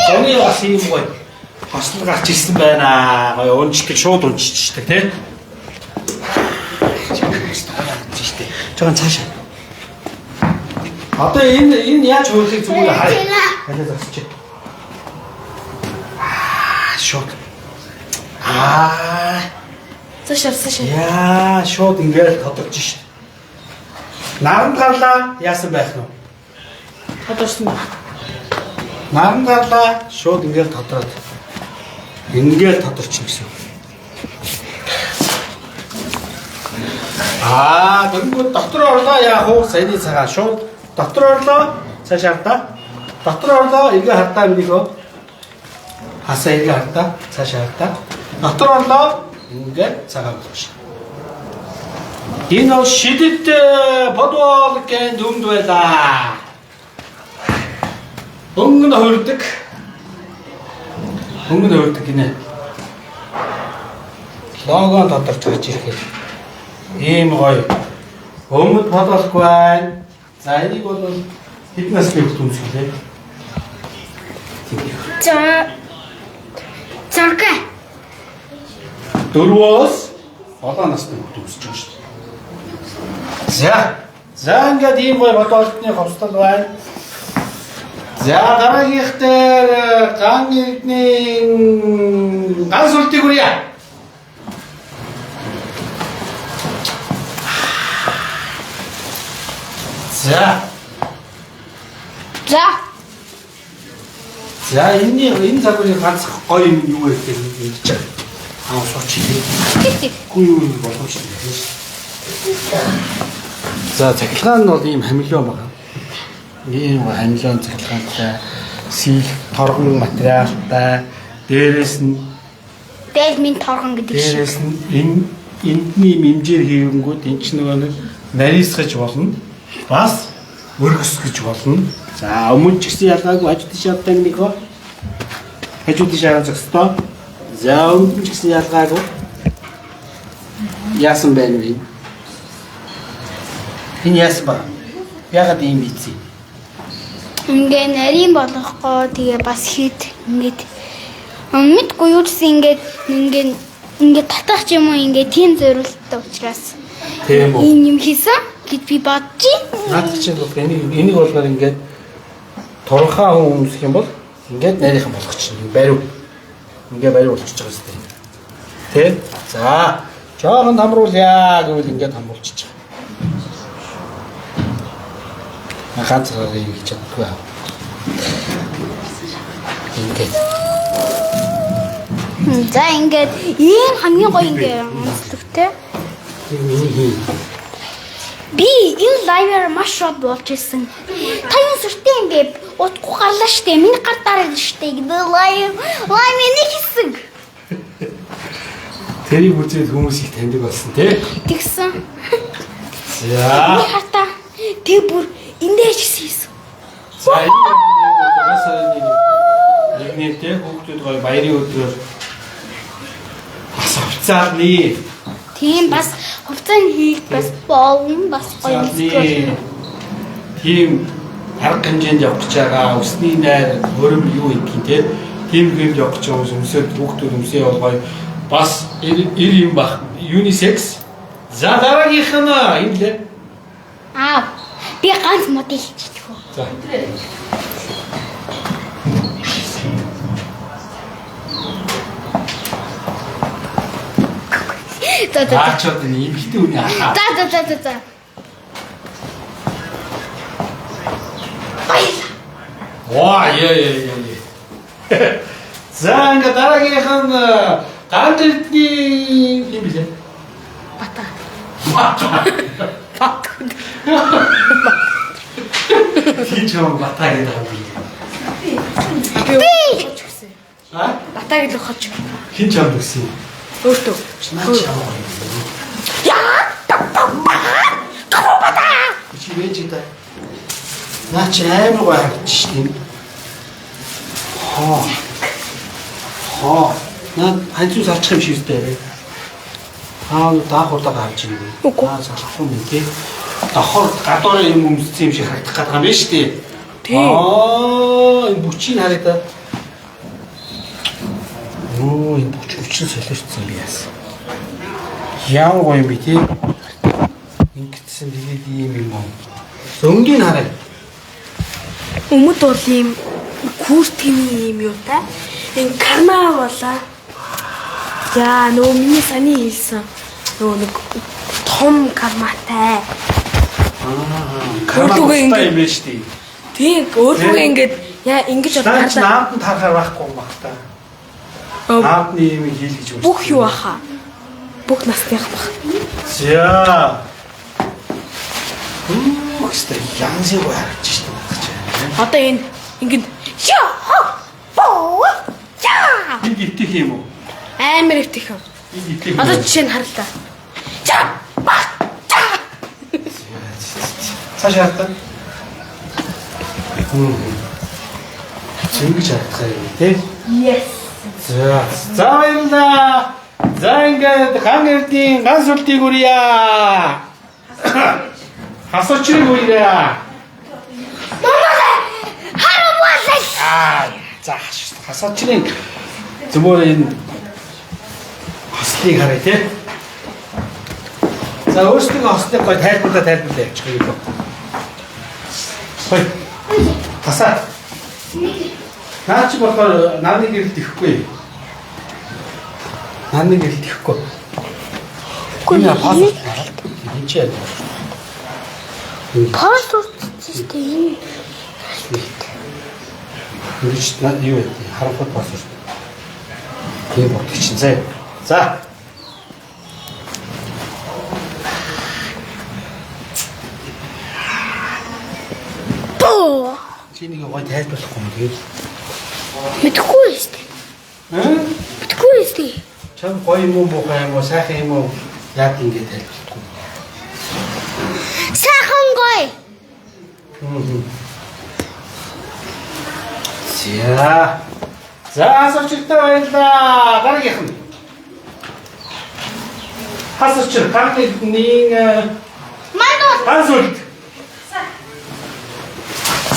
зуны бас ийм гоё хослол гарч ирсэн байна. Гоё унждаг, шууд унжчихдаг тий. Жохон цаашаа. Одоо энэ яаж хөөрхийг зүгээр харъя. Халиа зогсчих. Аа шууд. Аа Цаашаа цаашаа. яа шууд ингээд тодорч шít. Наранд гарлаа яасан байх нь вэ? Тодорсон байна. Наран гарлаа шууд ингээд тодроод. Ингээд тодорчих гэсэн үг. Аа, дөнгөж дотор орлоо яах вэ? Саяны цагаан шууд дотор орлоо. Цааш хардаа. Дотор орлоо, ингээ хардаа минийхөө. Хасаа ингээ хардаа, цааш хардаа. Дотор орлоо, ингээд цагаан болгош. Энэ бол шидэт подволкын дүмд байлаа. Өнгө нь хөрдөг. Өнгө нь хөрдөг гинэ. Лого тодорч гарч ирэхээр ийм гоё. Өмд подволк байна. За энийг бол хэд насны хүмүүс өмсгөлээ? За. Зурга. 4-өөс 7 насны хүмүүс өмсөж байгаа шүү дээ. За. За ингээд ийм гоё бодолтны ховслол байна. За дараагийнх дээр ган эрдний ган сүлтийг хүрье. За. За. За энэний энэ загварын ганц гоё юм юу вэ гэхээр ингэж байгаа. Аа сууч. Гэтэ. Үгүй юу юм боломжтой юм шүү. За цахилгаан нь бол ийм хамилион байна. Ийм хамилион цахилгаантай сил торгон материалтай дээрээс нь Дээл минь торгон гэдэг шиг. дээрээс нь энэ эндний хэмжээр хийгэнгүүд эн чинь нөгөө нэг нарийсгаж болно. Бас өргөсгөж болно. За өмнө ч гэсэн ялгаагүй хажуу тийш явдаг нэг хажуу тийш хараа зогсдоо. За өмнө ч гэсэн ялгаагүй. Яасан байна вэ? Энэ яасан ба? Ягаад ийм ийцээ? Ингээ нарийн болохгүй тэгээ бас хэд ингээд мэдгүй юу гэсэн ингээд ингээд ингээд татах ч юм уу ингээд тийм зориулттай учраас Тийм үү? ийм юм хийсэн гэж би бодчих. Наад чинь бол энийг болохоор ингээд туранхаа хүн өмсөх юм бол ингээд нарийнхан болгочихно. Бариу. Ингээ бариу болчихж байгаа юм. Тэ? За, жоохон хамруулъя гэвэл ингээд хамруулчих. Ганцаараа ингэж чаддгүй. Ингээд. За ингээд ийм хамгийн гоё ингээ онцлогтой. Миний хий. Би энэ лайваар маш шод болж исэн. Та юу сүртэй юм бэ? Утгагүй гарлаа штэ. Миний гар дараад штэ гэдэг лайв лайв миний хэсэг. Тэрийг үзээд хүмүүс их таньдаг болсон тий. Тэгсэн. За. Миний хартаа тэг бүр эндээ ч хийсэн. За энэ 6 сарын нэгний тэ хүүхдүүд гоё баярын өдрөөр бас хувцаалны. Тийм бас хувцааны хийх бас боовн бас гоё Хувцаалны. Тийм арга хэмжээнд явах гэж байгаа өсний найр хөрөм юу гэдгийг те тийм хэмжээнд явах гэж байгаа хүмүүс өмсөөд хүүхдүүд өмсөө явал гоё бас эр юм бах юнисекс. За дараагийнх нь энэ лээ. Аа би ганц модель хийчих үү. За. За за. Наачаад энэ эмхтэй хүний ахаа. За за за за за. Баярлалаа. Ваа яа яа яа. За ингээ дараагийнх нь ганц эрдний юм билээ. Бата. Бата. Бата. Хин ч юм бата гэдэг юм би. Би хож гисэн. А? Бата гэж хож. Хин ч юм гэсэн. Өөртөө. Наач юм. Яа! Бата. Чи вэж да. Наач амар гоё харагдчих шин. Хоо. Хоо. Наа ханцуу салчих юм шиг үстэй. Аа даах удаа гарч ирнэ. Үгүй. Аа салахгүй юм тий. Давхар гадуур юм өмссөн юм шиг харагдах гэдэг юм байна шүү дээ. Тий. Аа энэ бүчийг харъя да. Оо энэ бүч өчн солиорцсон би яасан. Яа гоё юм бэ тий. Ингэдсэн тэгээд ийм юм уу. Өнгийг харъя. Өмд бол ийм куртины ийм юутай. Энэ карма болоо. За нөгөө миний саний хэлсэн нөгөө нэг том карматай. Карма Өөртөө тустай ингэ- юм байна шүү дээ. Тийм өөртөө ингээд яа ингэж Наа чи харлаа. нааданд харахаар байхгүй юм баг та. Өө, Наадны юм хийл гэж үзсэн. Бүх юу аха. Бүх насных бах. За. Үу гэстэй янзын гоё харагдаж шүү дээ. чи. Одоо энэ ингээд яа боо яа Энд ивтэх юм уу? амар ивтэх юм. Энд ивтэх юм. Одоо жишээ нь харал та. Яа ба Цааш хардаа. Ингэж харагдах юм тий. Yes. За, за баярлалаа. За ингээд ган эрдийн ган сүлтийг үрье. Хасуучрыг үрье. Харам болол. Аа, за хасуучрын зөвөр энэ хослыг харъя тий. За өөрсдийнхөө хослыг гоё тайлбарлаа тайлбарлаа явчих юм. Гоё. Хасаа. Наа чи болохоор нааны гэрэлт ихгүй. Нааны гэрэлт ихгүй. Үгүй Энэ пас. Энэ чи яа. Пас уртчихтэй энэ. Ингэж наа юу вэ? Харанхуй пас шүү. Тийм бодох чинь зэ. За. Боо. Чи нэг гоё тайлбарлахгүй юм тэгээд. Мэдхгүй шүү дээ. Аа? Мэдхгүй шүү дээ. Чам гоё юм уу муухай юм уу сайхан юм уу яад ингэ тайлбарлахгүй. Сайхан гоё. За. За асуучтай баярлалаа. Дараагийнх нь. Хасууч ган эрдний Мандуу. ган сүлд.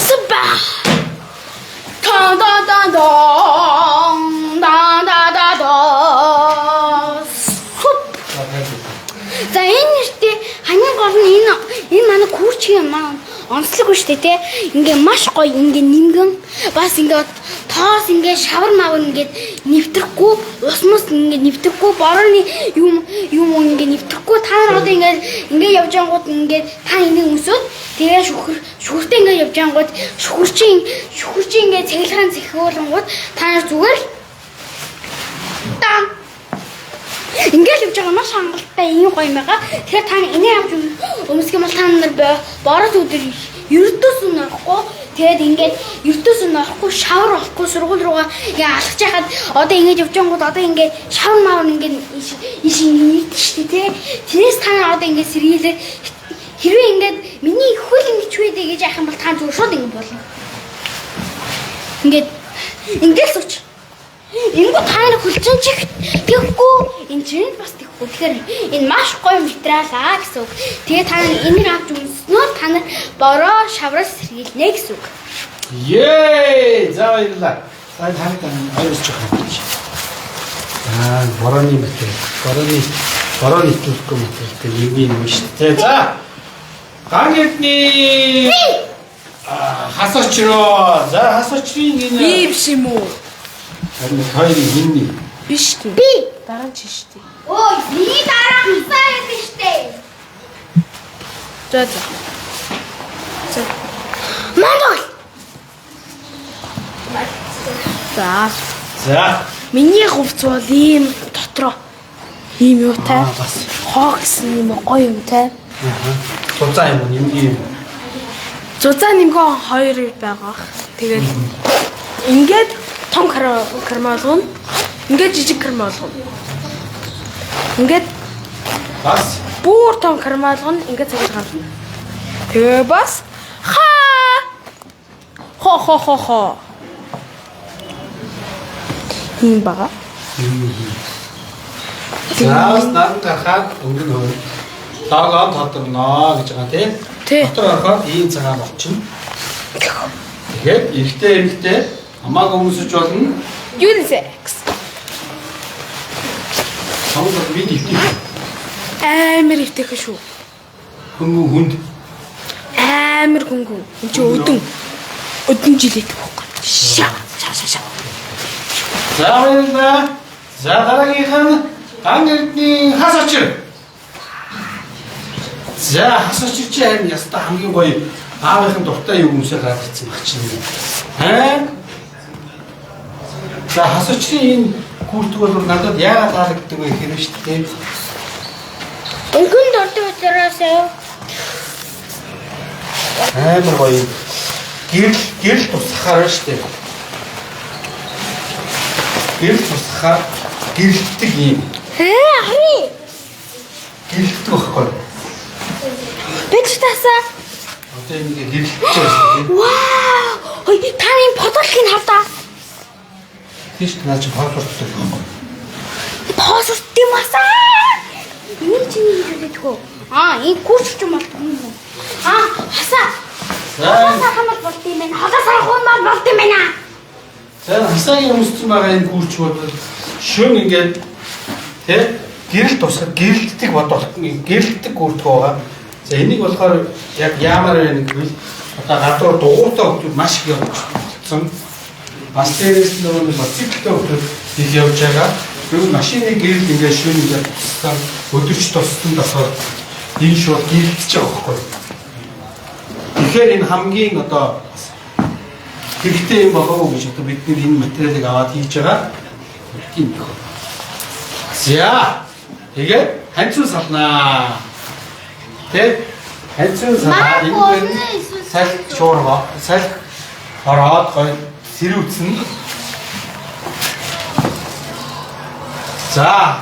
Сба. Тон тон тон тон. Да да да да. Суп. За тайлбарлаа. За энэ нэртэй хамгийн гол нь энэ энэ манай курчгийн маань онцлог шүү дээ те. Ингээ маш гоё ингээ нимгэн бас ингээ тоос ингээ шавар мавар ингээ нэвтрэхгүй ус мус ингээ нэвтрэхгүй борооны юм юм ингээ нэвтрэхгүй та нар одоо ингээ ингээ явж ангууд ингээ та энийг өмсөөд тэгээ шүхэр шүхэртэй ингээ явж ангууд шүхэрчин шүхэрчин ингээ цэглэхэн цэхүүлэнгууд та нар зүгээр л тан Ингээл явж байгаа маш хангалттай ийм гоё юм байгаа. Тэгэхээр та энийг авч өмсөх юм бол та нар бороод өдөр ердөөс нь орохгүй. Тэгээд ингээд ердөөс нь орохгүй, шавар болохгүй сургууль руугаа ингээ алхаж яхад одоо ингээд явж байнгут одоо ингээд шавар мавар ингээд иш ингээд шүү дээ, тэ. Тэрнээс та нар одоо ингээд сэргийлээ. Хэрвээ ингээд миний хөл ингэж вэдэ гэж яах юм бол та зүгээр шууд ингээд болно. Ингээд ингээд сууч. Энгүү та нар хөлжин чих тэгэхгүй энэ чинь бас тэгэхгүй. Тэгэхээр энэ маш гоё материал аа гэсэн үг. Тэгээ та нар энийг авч өмснөөр та нар бороо шавраас сэргийлнэ гэсэн үг. Ее! За баярлалаа. За энэ харагдана хоёр ч харагдаж. Аа, борооны материал. Борооны бороо нийтлэхгүй материалтай нэмгийн юм шүү дээ. За. Ган эрдний хасууч руу. За хасуучрын энэ Би биш юм уу? харин хоёрын хинний. Биш үү? Би. Дараа нь чи шүү дээ. Өө, миний дараа хасаа гэдэг штэ. За за. За. Монгол. За. За. Миний хувц бол ийм дотроо ийм юутай. Аа, бас. Хоо гэсэн юм гоё юмтай. Аа. Зузаан юм уу? Нэмгийн юм. Зузаан нэмгэн хоёр байгаа. Тэгээд ингээд том карма болгоно. Ингээд жижиг карма болгоно. Ингээд Бас бүр том карма болгоно. Ингээд цагааш гарна. Тэгээ бас ха хо хо хо хо. Ийм бага. За бас наран гарахаар өнгө нь хөрө. Лого тодорно гэж байгаа тийм. Тий. Дотор орохоор ийм цагаан болчихно. Тэгээд эрэгтэй эмэгтэй хамаагүй өмсөж болно. Unisex. Сонгол бид ивтэх. Амар ивтэхэн шүү. Хөнгөн хүнд. Амар хөнгөн. Энд чи өдөн өдөн жилээдэг байхгүй. Ша ша ша ша. За баярлалаа. За дараагийнх нь ган эрдний хас очир. За хас очир чи харин яста хамгийн гоё аавынхын дуртай юм өмсөөр гарч ирсэн баг чинь. Аа? За хас очрын энэ күртг бол надад яагаад таалагддаг вэ гэхээр шүү дээ. Өнгөн дуртай учраас Амар гоё. Гэрэл гэрэл тусахаар шүү дээ. Гэрэл тусахаар гэрэлтдэг юм. Хээ, хари. Гэрэлтдэг байхгүй. Би ч тасаа. Одоо энийг гэрэлтэж байгаа шүү дээ. Вау! Ой, та энэ подолкийг хавдаа. Тийш наа чи паспорт өгөх байхгүй. Паспорт юм асаа. Энэ чиний хэлээд хөө. Аа, энэ күрч юм болт юм уу? Аа, хасаа. За Хасаа хамал болт юм байна. Хасаа сархуун мал болт юм байна. за хасаагийн өмссөн байгаа энэ гүрч бол шөн ингээд тэ гэрэл тусгад гэрэлтдэг бод бол гэрэлтдэг гүртг байгаа. За энийг болохоор яг яамаар байна гэвэл одоо гадуур дугуйтай хүмүүс маш их явчихсан. Бас дээрээс нь нөгөө нэг мотоциклтэй хүмүүс их явж байгаа. Тэгвэл машины гэрэл ингээд шөн ингээд туссан өдөрч туссан болохоор энэ шууд гэрэлтэж байгаа байхгүй. Тэгэхээр энэ хамгийн одоо бас хэрэгтэй юм болов уу гэж одоо бид нэр энэ материалыг аваад хийж байгаа. Тийм их. За тэгээд ханцуу салнаа. Тэ ханцуу салнаа. Энэ байна. Салхи шуурга, салхи ороод гоё сэрүүцэн. За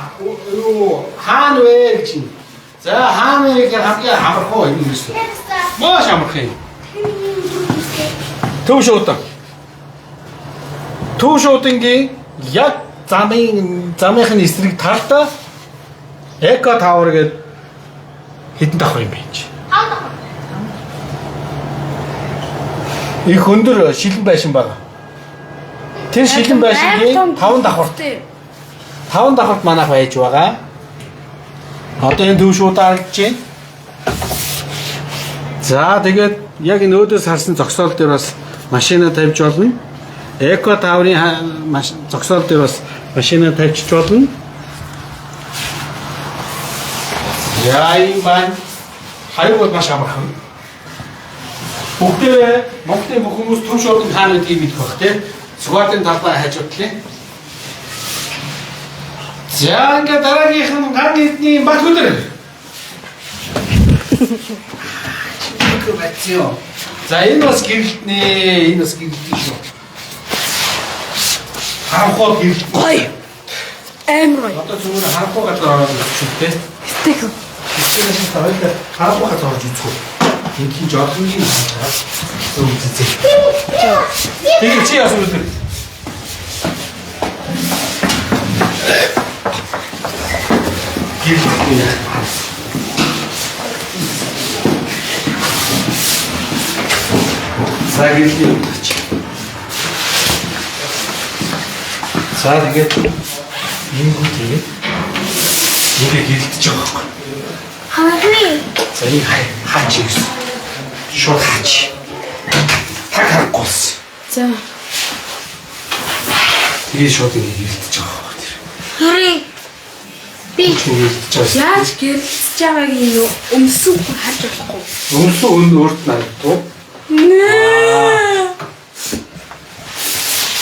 юу хаана вэ гэж. За хаана вэ гэхээр хамгийн амархан юм юм шүү. Маш амархан юм. Төв шуудан. Төв шуудангийн яг замын замынх нь эсрэг талдаа Эко Тауэр гэдэг хэдэн давхар юм бэ чи? Их өндөр шилэн байшин байгаа. Тэр шилэн байшингийн 5 давхарт 5 давхарт манайх байж байгаа. Одоо энэ төв шуудаа харагдаж байна. За тэгээд яг энэ өөдөөс харсан зогсоол дээр бас машина тавьж болно. Эко Таврын зогсоол дээр бас машина тавьчих болно. Яа юм байна. Хаяг бол маш амархан. Бүгдээрээ Монголын бүх хүмүүс төв шуудан хаана гэдгийг мэдэх бах тий. Сүхбаатарын талбай хажуудлын. За ингээд дараагийнх нь ган эдний бат өдөр. Бацё. За энэ бас гэрэлтнэ. Энэ бас гэрэлтэн шүү. Харанхуй гэрэлтэн. Гоё. Амар гоё. Одоо зүгээр харанхуй газар ороод үзчих үү те. Стек. Хичээлээс нь хоёул харанхуй газар орж үзэх үү. Ингийн жолонгийн хаа. Үзээ. Тэгээ чи яасан бэ? Гэрэлтэн яах. За гэрлийн удаач. За тэгээд ингэв тэгээд ингээ гэрэлтэж байгаа байхгүй. Хамаагүй. За энэ хаач гэсэн. Шууд хаач. Таг харахгүй болсон. За. Тэгээд шууд ингээ гэрэлтэж байгаа байхгүй. Тэр. Хэрэг. Би Гэрэлтэж байгаа. Яаж гэрэлтэж байгааг нь өмсөн хүн харж болохгүй. Өмсөн өн өөрт нарагдав. Нээ.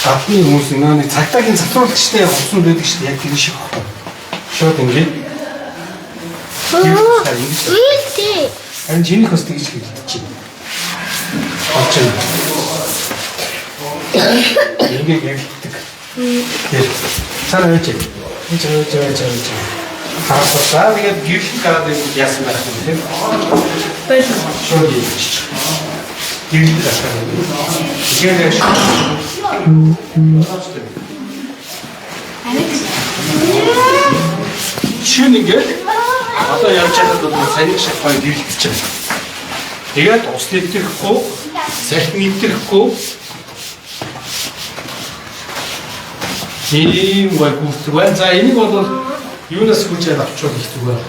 Гадны хүмүүс нэг цагтаагийн цацруулагчтай хувцсан байдаг шүү дээ. Яг тэр шиг байхгүй. Шууд ингээ Үйлдээ. Харин чинийх бас тэгж гэрэлтэж байна. Болж байна. Ингээ гэрэлтдэг. Тэр цаана байж. Энд байж байж байж. Харахад за тэгээд гэрэлт гараад ирвэл яасан байх юм те. Баяр. Шууд ийж. Гэрэлт гарах юм. Тэгэхээр яг шууд. Шүн ингээд одоо явж байхад бол санийг шах гоё гэрэлтэж байна. Тэгээд ус нэвтрэхгүй, салхи нэвтрэхгүй. Тийм гой гүртэг байна. За энийг бол юунаас хүчээр авчвал их зүгээр.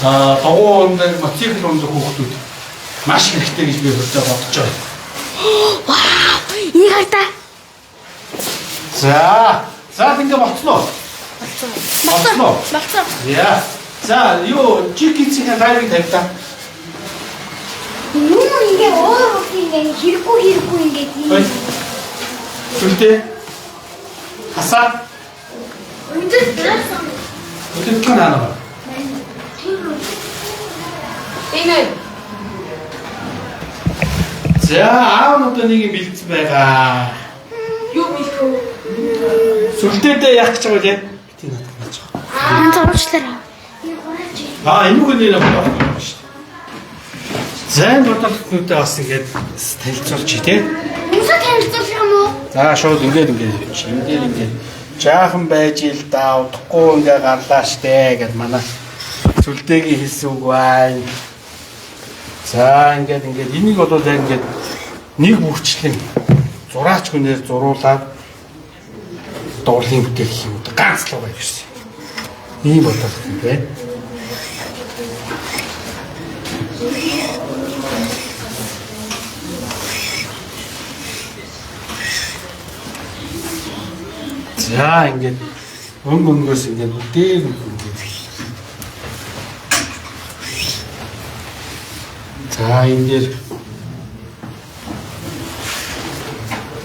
Аа дугуй ундаг, мотоцикл ундаг хүүхдүүд маш хэрэгтэй гэж би хувьдаа бодож байна. Вау! Энийг хардаа. За, за ингээ болцсон уу? Болцсон уу? Болцсон. Яа. За, юу жикицийн лайвыг тавьдаа. Юу ингээ өөр өөр ингээ хэрэггүй хэрэггүй ингээ тийм. Ой. Сүлдээ. Хасаа. Өндөр дөрсөн. Өдөртөө наана. Энэ За, аав нь одоо нэг юм бэлдсэн байгаа. юу бэлтгэв? Сүлдээдээ яах гэж байгаа вэ? Бити надад наач. Аа зурвчлаарай. Энэ хураач. Аа, энэ хүн нэр авах юм шүү дээ. За энэ бодлоготнуудаа бас ингээд танилцуулж тий. Хүмүүсээ танилцуулах юм уу? За шууд ингээд ингээд явчих. Ингээд ингээд жаахан байж ил да удахгүй ингээ гарлаа штэ гэд манай сүлдээгийн хэлсэн үг байна. За ингээд ингээд энийг бол яг ингээд нэг бүрчлэн зураач хүнээр зуруулаад дуурлын бүтээл гэх юм уу ганц л байгаа гэсэн. Ийм бодлого юм байна. За ингээд өнгө өнгөөс ингээд бүтээг ингээд. За энэ дээр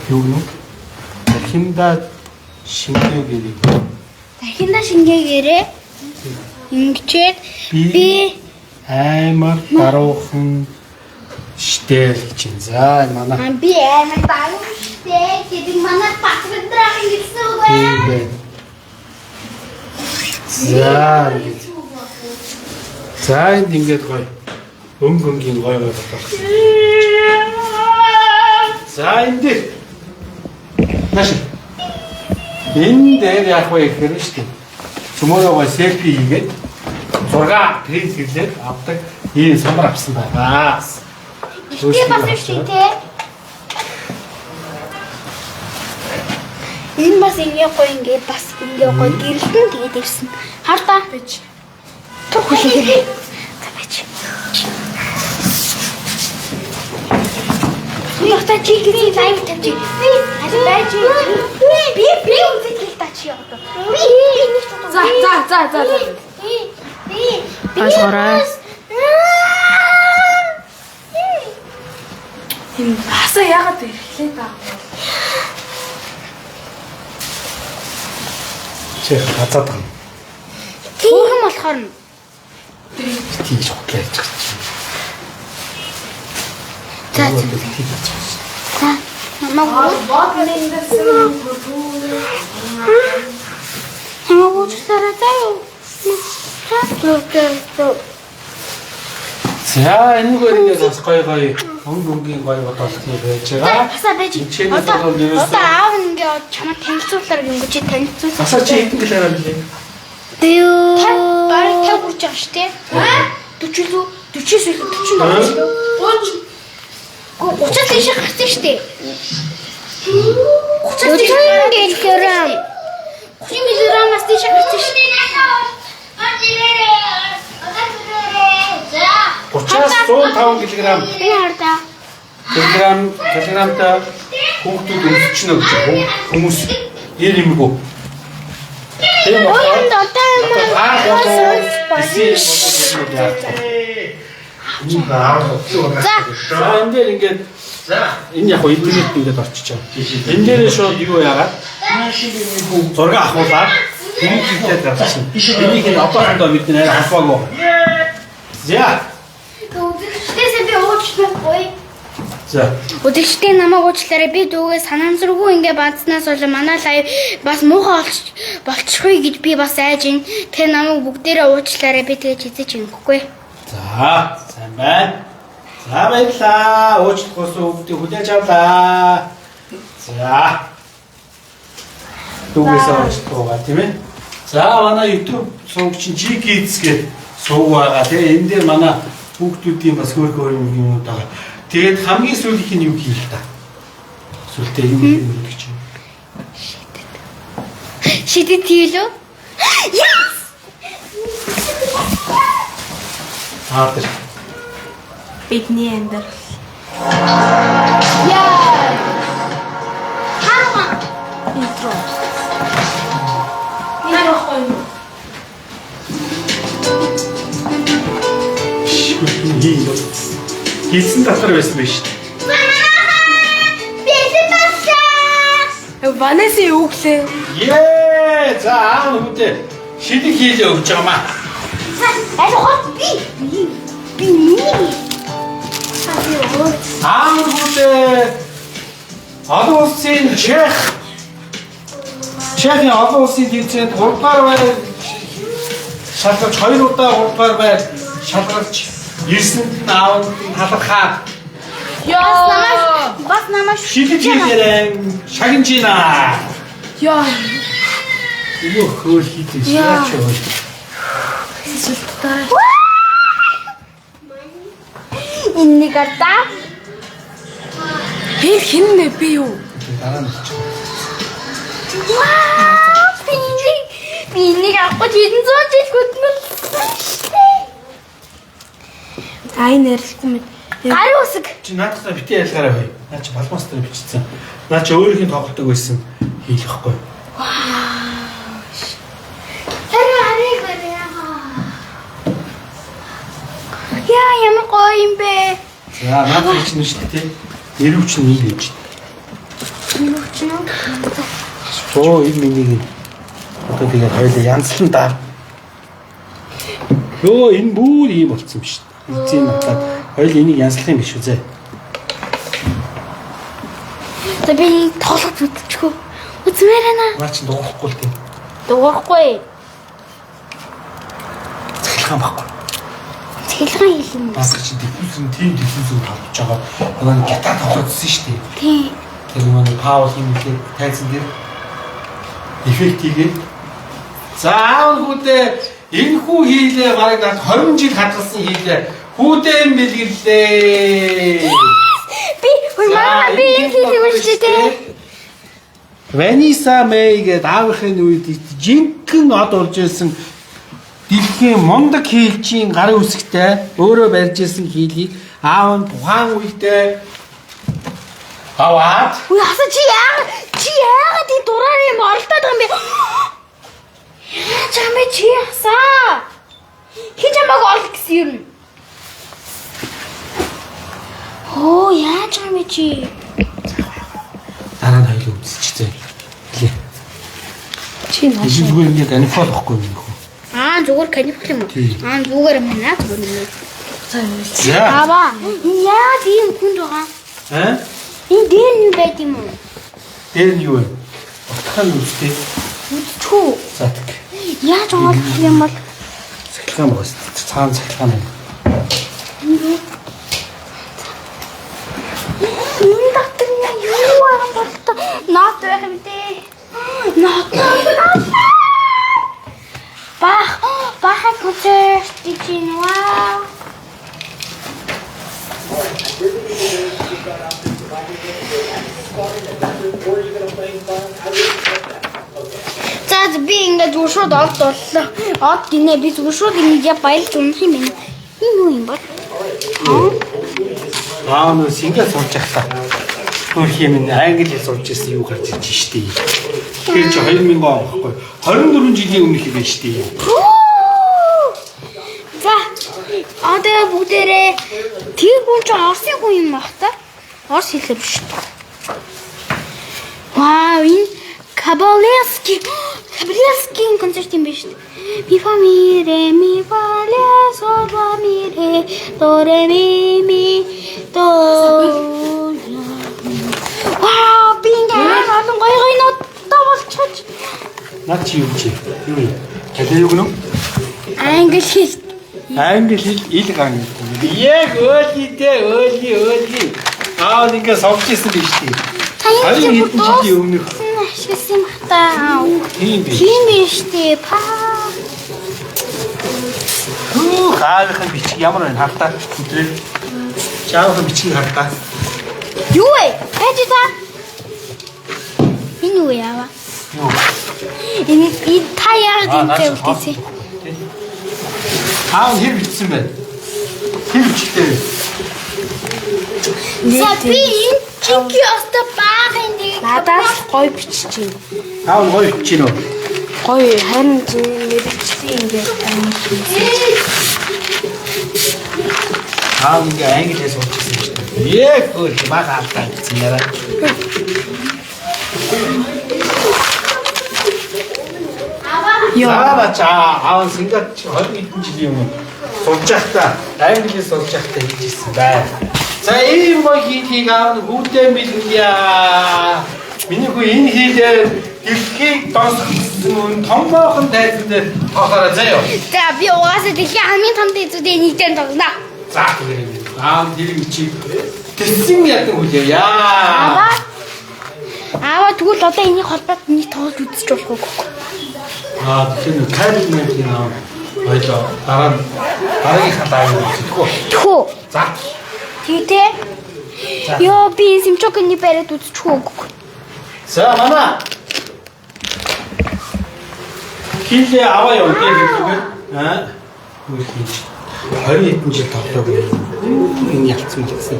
юу гэнэ? Тархинда шингээ гэрээ. Тархинда шингээгээрээ ингэчээд би Аймар даруухан штэ л гэж байна. За энэ манай би амар баруун штэ гэдэг манай Батбандраа ингэсэн үг тийм байна. байна. За ингээд. За энд ингээд гоё өнгө өнгийн гоё гоё бодлоо. За энэ дээр нааш. Энэ дээр яах вэ гэхээр нь шүү дээ. Цөмөрөө гоё селфи хийгээд зураг принт хийлээд авдаг ийм самар авсан байгаа. Гэтэ бас шүү дээ. Энэ бас ингээ гоё ингээ бас ингээ гоё гэрэлтэн тэгээд ирсэн. Хар та. Бич. Тур хүлээгээрэй. За бич. Би одоо чи гэсэн лайв тавьчих. Би аль байж. Би би үзэж л та чи одоо. Би би нэг ч удаа. За за за за за. Би би би Ойлгоорой. Энэ хасаа яагаад ирэхлээ та? Чи хазаад байгаа юм. Түүхэн болохоор нь Тийш хутлаа хийж байгаа чи. За за. Тийм хийж байгаа. За. Намайг намайг уучлаарай заа юу. За. За энэ гөр ингээд бас гоё гоё өнгө өнгийн гоё бодолтны байж байгаа. Хасаа байж. Энд чинь Одоо бол ерөөсөө- одоо аав нь ингээ чамд танилцуулахаар ингэж танилцуулсан. Асаа чи хэдэн килограмм билээ? Би юу? Бараг 50 хүрч байгаа шүү дээ. 40 лүү 40-ээс илүү 47 лүү. 30. Гүү 30 дээш гарсан шүү дээ. 30 дээш килограмм. 30 килограммаас дээш гарсан шүү дээ. 30-аас 105 кг. Би хардаа. Килограмм килограммтай хүүхдүүд өсчихнө гэж хүмүүс ер юмгүй. Тийм Ой болохоор энэ одоо юм. За энэ дээр ингээд энэ яг интернет ингээд орчиж байгаа. Энэ дээрээ шууд юу яагаад зураг авахуулаад принтертэй гарчихна. Энийг энэ одоохондоо бид нэр холбоогүй. За. Үзэгчдээсээ би уучлахгүй. За. Үзэгчдээ намайг уучлаарай. Би дүүгээ санамсаргүй ингээ бандснаас болон манай лайв бас муухай болчихгүй гэж би бас айж ин. Тэгээ намайг бүгдээрээ уучлаарай. Би тэгэж хизээч ингэхгүй. За, сайн байна. За баярлаа. Уучлахгүйс өвдөө хүлээж авлаа. За. Дүүгээсээ уучлах байгаа тийм ээ. За манай YouTube сувг чинь G Kids гэх сувг байгаа тийм ээ. Энэ дээр манай хүүхдүүдийн бас хөөр хөөр юмнууд байгаа. Тэгээд хамгийн сүүлийнх нь юу хийх та? Сүлдээ юу хийх гэдэг чинь. Шидэт хийлөө? Yes! Аа тэр. Бидний амьдрал. Яа! Харва. Интро. Интро гоё. Хийсэн талаар байсан байх шүү дээ. Бэлэн болсон. Ванесси юу гэлээ? Ее! За аав хүмүүдээ шидэг хийлээ өгч байгаа маа. За, аль хот би би миний. Аа би өөр. Аав хүмүүдээ олон улсын Чех Чехийн олон улсын тэмцээнд 3 дугаар байр шалгарч 2 удаа 3 дугаар байр шалгарч Ирсэнд нь аав нь талархаад Яа. Бас намайг шилэж хийлээрэн шагнаж байна. Яа. Юу хөөл хийдэж яач вэ? Сүлтээ. Энийг ардаа. Хин хин нэ би юу? Дараа нь болчих. Вау! Би энийг би энийг авах гэж хэдэн зуун жил хөдөлмөрлөсөн шүү дээ. Ай нэрлэхгүй мэд. Гарын үсэг. Чи наадахтаа бити ялгаараа бай. Наа чи балмастер бичсэн. Наа чи өөрийнх нь тоглолтог байсан хийлэхгүй. Харин харыг харъя. Яа, ямар гоё юм бэ? За наадах чинь шүү дээ. Нэрвч нь ийм байж. Нэрвч нь. Оо энэ миний одоо тэгээд хоёлаа янзлан даа. Йоо энэ бүр ийм болцсон юм шүү дээ. Эзэн надад хоёул энийг янзлах юм биш үү зэ. За би тоглож үзчихв. Үзмээр байна. Наа чи дуурахгүй л тийм. Дуурахгүй. Цахилгаан байхгүй. Цахилгаан хийх юм. Наадах чи диффьюзер тийм диффьюзер тоглож байгаа. Одоо нэг гитар тоглоодсэн шүү дээ. Тийм. Тэр нөгөө Паул юм лээ тайзан дээр эффект хийгээд. За аав хүүдээ энэ хүү хийлээ бараг над 20 жил хадгалсан хийлээ. Хүүдээ юм бэлгэлээ. Би хөөе маа би энэ хийх юм шүү дээ. Ваниса Мэй гээд аавынхын үед жинхэнэ од урж исэн дэлхийн мундаг хийлчийн гарын үсгтэй өөрөө барьж исэн хийлийг аав нь тухайн үедээ аваад Үгүй хаса чи яагаад энэ дураар юм оролдоод байгаа юм бэ? Яаж юм бэ чи хасаа? Хин чамайг ол гэсэн юм. Оо яаж юм бэ чи? Дараа нь хоёул үзчихсэн. Лээ. Чи наа. Энэ зүгээр юм яг анифол байхгүй юм хөө. Аа зүгээр канифол юм уу? Тийм. Аа зүгээр юм байна зүгээр юм. За. Аваа. Энэ яагаад ийм хүнд байгаа? Аа? Энэ дээр нь юу байд юм уу? Дээр нь юу вэ? Утгах нь үстэй. Үдчихүү. За тэг. Яаж оолдох юм бол Цахилгаан байгаа шүү дээ. Цаана цахилгаан байна. Энэ дотор нь юу байгаа бол та нот байх юм дээ. Нот. Бах баха концерт гэж юм вау. За би ингээд зүгээр шууд од боллоо. Од гинэ би зүгээр шууд энийг я баялж унах юм байна. Энэ юу юм бол? Аа нөө шингээ сууж явах та. Хөрх юм англи хэл сууж ирсэн юу гарч иж штэ. Тэгэхээр чи 2000 он байхгүй. 24 жилийн өмнөх юм байна штэ. За одоо бүгдээрээ тэр хүн чинь Оросын хүн юм баг та. Орос хэлээр биш. Вау, энэ Кабалевский Кабалевскийн концерт юм биш. Ми фа ми ре ми фа ля со фа ми ре до ре ми ми до. Вау, би ингээд олон гоё гоё ноттой болчихож. Наад чи юу чи? Юу юм? Калер юу гэнэ? Англи хэл. Англи хэл ил ган. Яг өөлий дээ, өөлий өөлий. Аа ингэ сууж ирсэн биш үү? Та энэ Хоёр хэдэн жилийн өмнөх ашигласан юм бах та. тийм биш. Тийм биш үү? Па. Хөө хаалхын бичиг ямар байна хартаа. Өдрөө. Чаавхан бичгийг хартаа. Юу вэ? Байж та. Энэ юу яава? Юу? Энэ энэ та яагаад энэ үлдээсэн? Аав хэр бичсэн бэ? Хэр бичгтэй вэ? За би энэ чики өстө баах юм дээ. Надаас гоё бичиж байна. Аав нь гоё бичиж гинөө. Гоё харин чи мэрэгчлийн ингээд амар. Аав ингээ англи хэл сууж ирсэн юм шүү дээ. Яг хөө мага алдаа гэсэн яриа. Йоо. За чаа аав Сингапур 20 хэдэн жилийн өмнө сурж байхдаа англи хэл сурж байхдаа хийж ирсэн бай. За ийм гоё хийлийг аав нь хүүдээ бэлгэлье. Миний хүү энэ хийлээр дэлхийг донсгосон үн томоохон тайзан дээр тоглоорой заяа. За би угаасаа дэлхийн хамгийн том дэзүүдээ нэгдэн тоглоно. За тэгээ юм. Аа тэр мичийг тэсэн ядан хүлээе. Аваа. Аваа тэгвэл одоо энийг холбоод нэг тоглож үзэж болох уу? Аа тэгэхээр кабель мэн аав ойлоо. Дараа нь дараагийнхаа лайв үзэхгүй. Тэхүү. За. Тий те. Йоо би энэ симчокны бариад үзчих үү? За манай. Хилээ аваа яваа гэдэг. Аа. Үгүй хийж. 20 хэдэн жил тоглоогүй. Энэ ялцсан малцсан.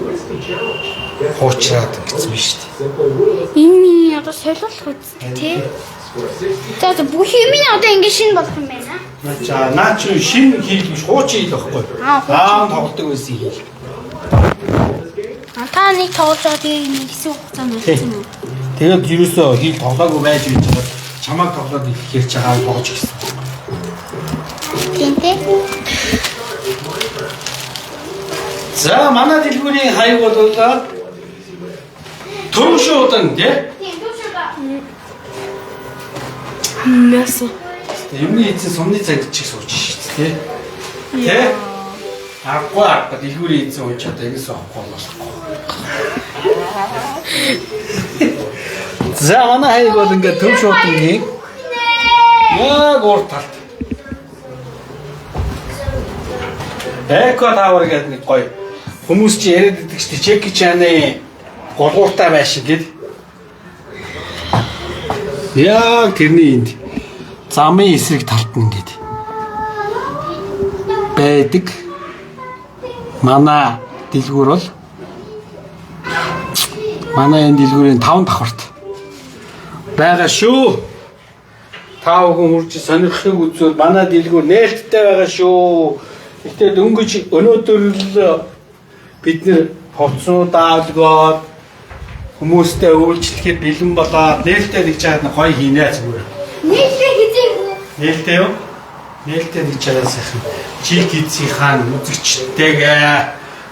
Хуучраад гэсэн биш үү? Энэ миний одоо солиулах үст тий. За за бүх юм нь одоо ингэ шинэ болох юм байна. За наа чи шинэ хийл биш хуучин хийл байхгүй. Аа, Аа тоглодог байсан хийл. А та нэг тоглож байгаа тэгээ нэг хэсэг хугацаанд үлдсэн юм. Тэгээд ерөөсөө хийл тоглоогүй байж байж байгаа. Чамааг тоглоод ирэхээр чагаа тоглож гисэн. Тийм тий. За манай дэлгүүрийн хаяг бол Төвшөөдөн тий. Тийм түвшээ ба. Мясо. Юмны эзэн сумны цаг чиг сууж шít тий. Тэ? Аргагүй аргагүй дэлгүүрийн эзэн унж чадаа ингэж суухгүй болохгүй. За манай хаяг бол ингээд Төвшөөдөнгийн яг урд талд. Эко тавар гэдэг нэг гоё хүмүүс чи яриад иддэг шүү дээ. Чеки Чаны голгууртай байшин гэд. Яг тэрний энд замын эсрэг талд нь ингээд байдаг. Манай дэлгүүр бол манай энэ дэлгүүрийн 5 давхарт байгаа шүү. Та бүхэн хурж сонирхлыг үзвэл манай дэлгүүр нээлттэй байгаа шүү. Гэхдээ дөнгөж өнөөдөр л бид нэр хувцснуудаа олгоод хүмүүстэй үйлчлэхэд бэлэн болоод нээлттэй нэг чаад гоё хийнэ зүгээр. Нийлээ хизээгүй. Нээлттэй юу? Нээлттэй нэг чадаа сайхан. Чикидсийнхаа үзэгчтэйгээ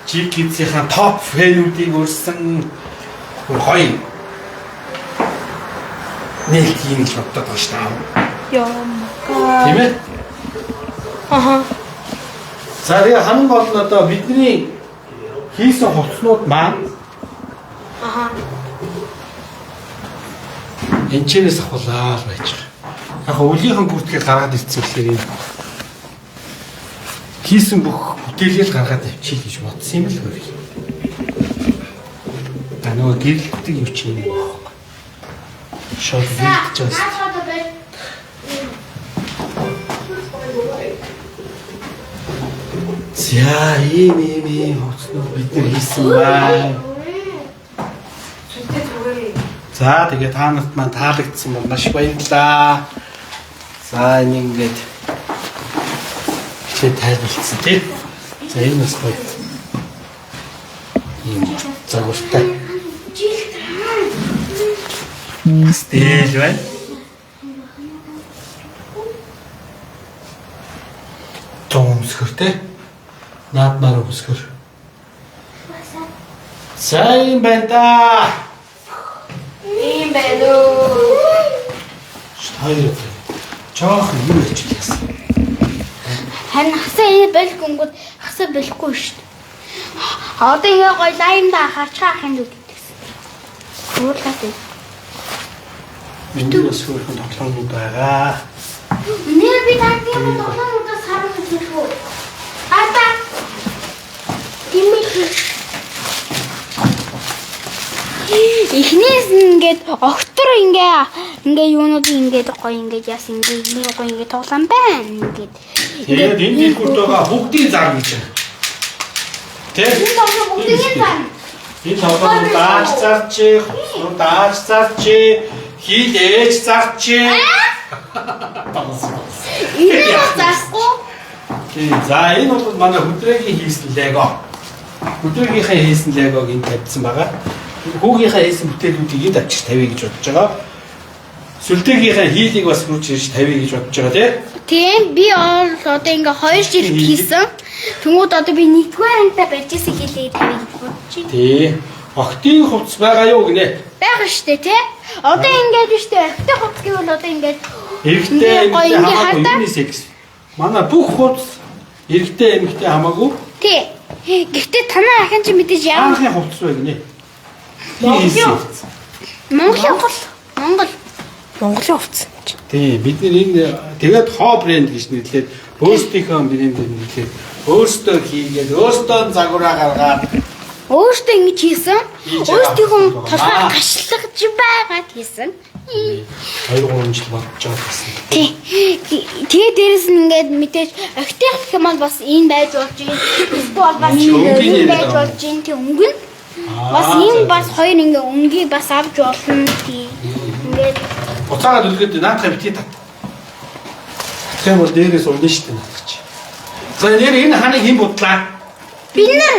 Чикидсийнхаа топ фэнүүдийг өрсөн гоё нээлт хийнэ гэж боддог байгаа шүү дээ. Яа. Тийм ээ? Аха. За тэгээ хамгийн гол нь одоо бидний хийсэн хувцснууд маань Аха. энэ чэнэс ахуулаа л байж байгаа. Яг өвлийнхэн бүртгийг гаргаад ирсэн гэхээр энэ хийсэн бүх бүтээлийг гаргаад авчий гэж бодсон юм л хөрөй. А нөгөө гэрэлтдэг юу чи юм бэ? Шууд гэрэлтэж байгаа. Наад одоо барь. За ийм ийм ийм хувцснууд бид нар хийсэн байна. За тэгээ та нарт маань таалагдсан бол маш их баярлалаа. За энийг ингээд хичээ тайлбарласан тий. За энэ бас гоё. Ийм загвартай. Стэл байна. Том өмсгөр тий. Наадмаар өмсгөр. За юм байна да. Ийм байна уу. Хоёр өдөр. Жоох юм ярьж байсан. Харин хасаа энэ болгонгууд хасаа болохгүй шүү дээ. Одоо ингээ гоё лаймда харчгаа ахын зүг гэдэгсэн. Уурлаад байна. Энд бас хөөрхөн тоглоомнууд байгаа. Нэр би танд юм тоглоомудаас харах гэж үү? Ата. Тимээ. Эхнээс нь ингээд октор ингээ ингээ юунууд ингээд гоё ингээд яас ингээ ингээ гоё ингээ тоглоом байна ингээд. Тэгээд энэ дэлгүүрт байгаа бүгдийн зар гэж байна. Тэ? Энэ тоглоом бүгдийн зар. Энэ тоглоомд дааж зарчээ, хувцснууд дааж зарчээ, хийлээж зарчээ. Энэ бол зарахгүй. Тийм. За энэ бол манай хүдрээгийн хийсэн лего. Хүдэрээгийнхээ хийсэн легог энд тавьсан байгаа. Хүүгийнхээ хийсэн бүтээлүүдийг энд авчиж тавья гэж бодож байгаа. Сүлдээгийнхээ хийлийг бас хурж ирж тавья гэж бодож байгаа тий. Тийм би бол одоо ингээ 2 жил хийсэн. Тэнгүүд одоо би 1-р ангита барьж исэн хийлээ тавья гэж бодож байна. Тий. Охтын хувцас байгаа юу гинэ? Байгаа штэ тий. Одоо ингээд биш үү? Эрэгтэй хувцас гэвэл одоо ингээд Эрэгтэй ингээ гоё эмэгтэй ингээ хамаагүй хардаа. юуны секс. Манай бүх хувцас эрэгтэй эмэгтэй хамаагүй Тий. Гэхдээ танай ахын чи мэдээж ямар Анхны хувцас вэ гинэ? Монголын хувцас. Монголын Монгол. Монголын хувцас. Тий, бид нэр энэ тэгээд хоо брэнд гэж нэрлээд өөрсдийнхөө брэндээр нэрлээд өөрсдөө хийгээд өөрсдөө загвараа гаргаад Өөртөө ингэж хийсэн. Хийж байгаа Өөртөөхөө хувцас толгой байгаа. гашлаж байгаад хийсэн. 2 3 жил бодож байгаа гэсэн. Тий. Тэгээ дээрэс нь ингээд мэдээж огтойх гэх юм бол бас энэ байж болж юм. Эсвэл бас Чи энэ өнгийг энэ яриад байж байгаа юм. болж юм. Тий өнгө нь. Бас энэ бас хоёр ингээ өнгийг бас авч болно. Тий. Ингээд Буцаагаад үлгээд наадах битгий тат. Татах юм бол дээрээс унна шүү дээ наадах чи. За нэр энэ ханыг хэн будлаа? бид нар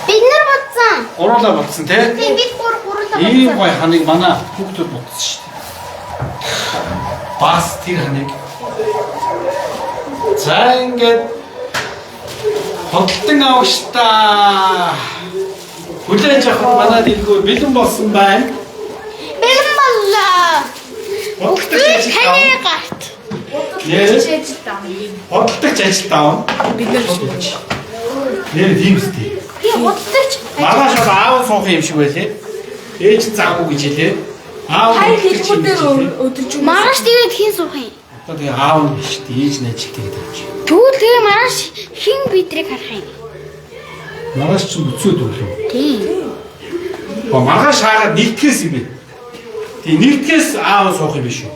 бид нар бодсон. Гуруулаа бодсон тий? Тий бид гур гурлаа Ийм бодсон. гой ханыг манай хүүхдүүд бодсон шүү дээ. Бас тэр ханыг. За ингээд худалдан авагчдаа хүлээж авах манай дэлгүүр бэлэн болсон байна. Бэлэн боллоо. Худалдагч ажилт Таны аав. гарт. Нэр худалдагч ажилт аав. Бид нар Нэр тийм үстэй. Би худалдагч. Маргааш бол аав суух юм шиг байлээ. Ээж заагүй гэж хэлээ. Аав Хоёр худалдагч юм дэлгүүр гэж дээр хэлээ. өдөржин Маргааш тэгээд хэн суух юм? Одоо тэгээ аав нь биш дээ, ээж нь ажилтдаг гэдэг юм чи. Тэгвэл тэгээ маргааш хэн бидрийг харах юм? Маргааш ч нүцээд өглөө. Тийм. Ба маргааш хаагаад нэгтгэс юм бэ. Тэгээ нэгтгэс аав суух юм биш үү?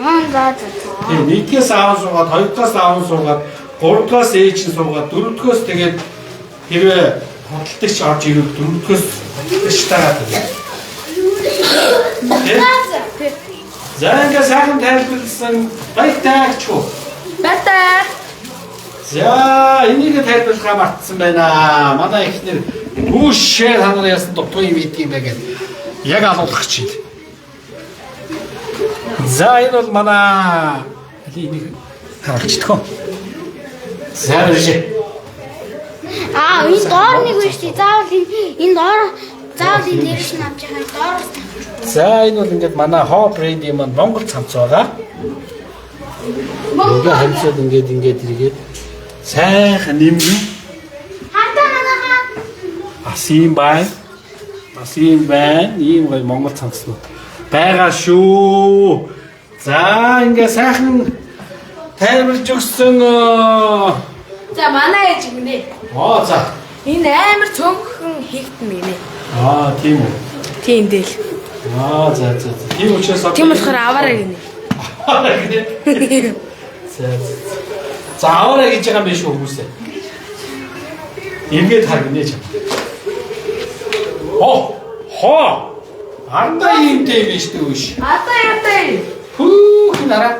Аа за за. Тэгээ нэгтгэс аав суугаад, хоёрдугаас аав суугаад, гуравдугаас ээж нь суугаад, дөрөвдүгөөс тэгээд хэрвээ худалдагч орж ирвэл дөрөвдүгөөс худалдагчтайгаа тэгээд. За за. За ингээ сайхан тайлбарласан баяртай ч үү. Баяртай. За энийг тайлбарлахаа мартсан байна. Манай эхнэр хүүшээ та нар яасан дутуу юм идэв юм бэ гэд яг алуулах гэж байна. За энэ бол манай али энийг харуулчихдаг. За үржээ. Аа энэ доор нэг биш тий. Заавал энэ энэ доор заавал энэ дээрс нь авч яхаа доороос. За энэ бол ингээд манай хоо брендийн маань Монгол цамц байгаа. Ингээ хамсаад ингээд ингээд эргээд сайхан нэмгэн Хардаа манайхаа. Бас юм байна. Бас юм байна. Ийм гоё Монгол цамцнууд байгаа шүү. За ингээ сайхан тайлбарлаж өгсөн. За манай ээж гинэ. Оо за. Энэ амар цөөхөн хийгдэн гинэ. Аа тийм үү. Тийм дээл. Аа за за за. Тийм учраас одоо Тийм болохоор аваарай гинэ. аваарай гинэ. За за. За аваарай гэж байгаа юм биш үү хүмүүсээ. Эргээд хар гинэ чам. Хо хо. Ардаа иймтэй биш үү биш. Одоо яатай. Хүүх нараа.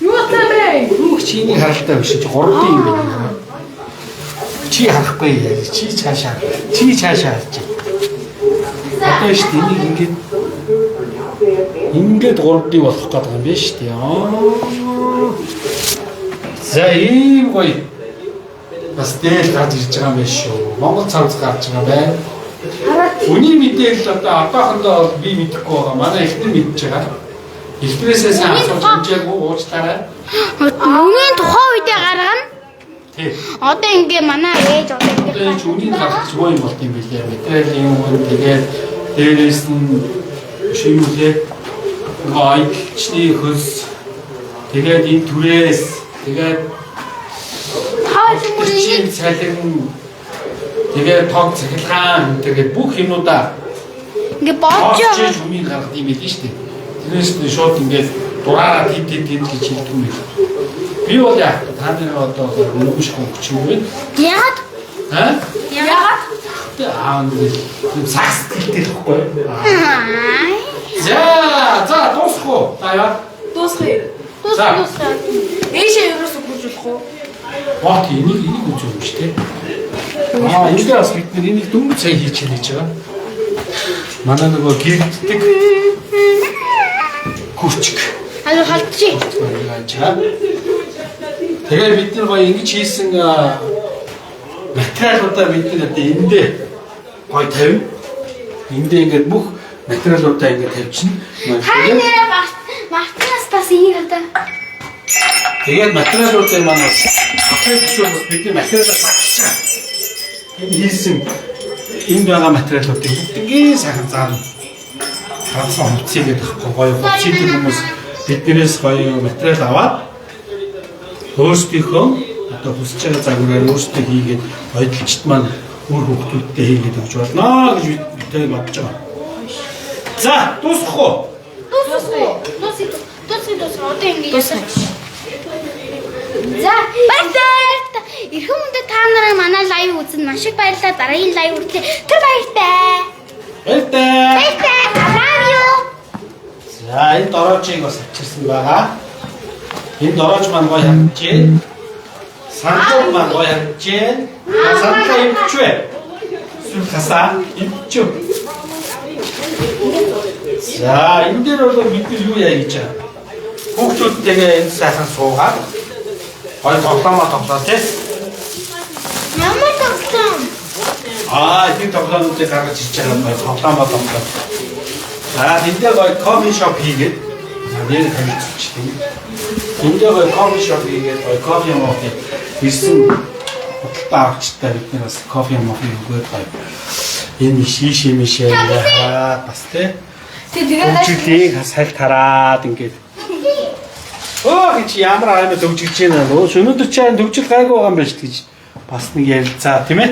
Юу таа бэ? Хүүх чиний харалтай биш чи 3D юм байна. Чи харахгүй яа. Чи цаашаа. Чи цаашаа харж. Одоо шүү дээ энийг ингээд ингээд 3D болох гэдэг юм биш үү? Аа. За ийм гоё. Бас дээл гарч ирж байгаа юм биш шүү. Монгол цамц гарч байгаа байна. Үний мэдээлэл одоо одоохондоо бол би мэдэхгүй байгаа. Манай эхнэр мэдж байгаа. Эхнэрээсээ сайн асууж хэмжээгүй уучлаарай. Үнийн тухайн үедээ гаргана. Тий. Одоо ингээ манай ээж одоо Одоо ингээ энэ ч үнийг гаргах муу юм болт юм билээ. Материалын юм тэгээд дээрээс нь биш юм лээ. Нөгөө аялчны хөлс тэгээд энэ түрээс тэгээд таа юм уу чинь цалин тэгээд тог цахилгаан тэгээд бүх юмнуудаа ингээ бодож бодож байгаа. үнийг гаргах юм билээ шүү дээ. Тэрнээс нь шууд ингээд дураараа тид тид тид гэж хэлдэг юм байна. Би бол яг та нарын одоо өнгөш хөнгөч юм байна. Яагаад? Аа? Яагаад? Аа нэг тийм сагс сэтгэлтэй л байхгүй. Аа. За, за дуусах уу? За яа. Дуусгая. Дуус За. дуус. Ээшээ ерөөсө гүйж болох уу? Бот энийг энийг үзүү юм шүү дээ. Аа, энэ бас бид нар энийг дөнгөж сая хийчихлээ гэж байгаа. Манай нөгөө гэрддэг күрчг. Алуу халдчих. Яаж байгаа. Тэгээ бид нар гоё ингэж хийсэн материалуудаа бид нар одоо эндээ гоё тавина. Эндээ ингээд бүх материалуудаа ингээд тавьчихна. Та нэрээ Мартинаас бас энийг одоо. Тэгээд материалуудыг маань бас ахын төсөв бас бидний материалаа задлж байгаа. Энэ хийсэн энд байгаа материалуудыг бүгднийг сайхан заана. Ганцхан хувцсыг гэдэг байхгүй гоё хувцсыг хүмүүс биднээс гоё материал аваад өөрсдийнхөө одоо хүсэж байгаа загвараар өөрсдөө хийгээд ойдолчт маань үр хүүхдүүдтэй хийгээд өгч болно гэж бид бодож байгаа. За дуусгах уу? Дуусах уу? Дуусах. Дуусах дуусах. Одоо ингэ ясах. За, баярлалаа. Эрхэм хүндэт та нараа манай live үзэн маш их баярлалаа. Дараагийн live хүртэл түр баяртай. Баяртай. Баяртай. I love you. За энэ дороожийг бас авчирсан байгаа. Энэ дороож маань гоё харагдаж. Сандал маань гоё харагдаж. Сандал имчвэ. Эсвэл хасаа имчв. За энэ дээр бол бид нар юу яа гэж байгаа. Хүүхдүүдтэйгээ энэ сайхан суугаад гоё тоглоомоо тоглоо тий. Ямар тоглоом? Аа энэ тоглоомнуудыг гаргаж ирж байгаа гоё тоглоомоо тоглоо. За тэндээ гоё coffee shop хийгээд нэр танилцуулчих тийм. Тэндээ гоё coffee shop хийгээд гоё кофе мофи ирсэн худалдаа авчтай бид нар бас кофе мофи өгөөд гоё энэ шиш мишээ хараад бас тий. Тэгээд Төгжлийг саль тараад ингээд Оо гэж ямар аймаг төгжиж байна нөө. Өнөөдөр чи айн төгжил гайгүй байгаа юм байна шүү гэж бас нэг ярилцаа тийм ээ.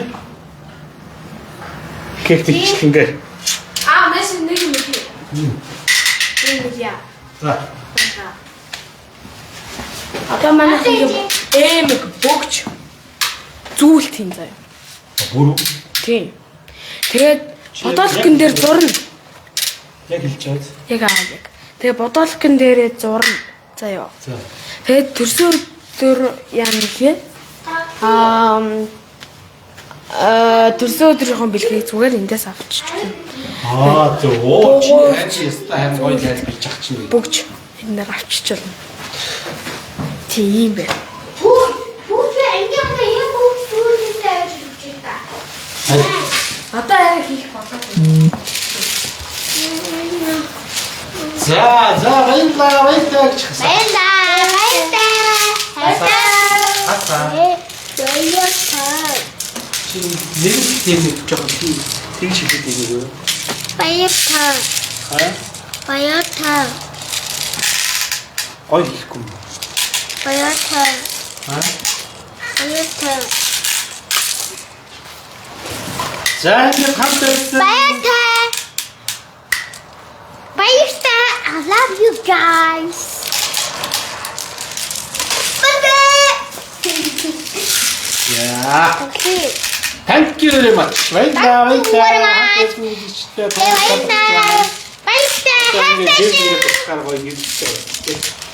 Гэх мэтчлэнгээр. Аа, мэс нэг юм хий. Нэг яа. За. Одоо манайх ингэ эмэг бөгч зүйлт юм заяа. Бүр Тийм. Тэгээд бодолкон дээр зурна. яг хэлж байгаа. Яг аа яг. Тэгээ бодолкон дээрээ зурна. Заяа. За. Тэгээд төрсөөр дөр яа нэлээ? Аа төрсөө өдрийнхөө бэлгийг зүгээр эндээс авчиж байна. Аа зөв. Оо чи хайж яста харин гоё тайлбарлаж ах чинь. Бөгч энэ дээр авчиж болно. Тийм байх. Хүүх, хүүхдээ ангийнхаа юм хүүхд сүүлээсээ авч өгч та. Одоо яг хийх болоо. За за баярлалаа баярлалаа гэж хасаа. Баярлалаа. Баярлалаа. Баярлалаа. Хасаа. Баярлалаа. Чи нэг тийм нэг жоохон тийм тэгж хэлээд байгаа юу? Баярлалаа. Аа Баярлалаа. гоё хэлэхгүй юм. Баярлалаа. Аа. Баярлалаа. За ингээд хамт байсан. Баярлалаа. Баярлалаа. I love you guys. Bye bye. Яа. Okay. Thank you very much. Баярлалаа Thank you very баярлалаа. much. Баярлалаа. Баярлалаа. Баярлалаа. Баярлалаа. Баярлалаа.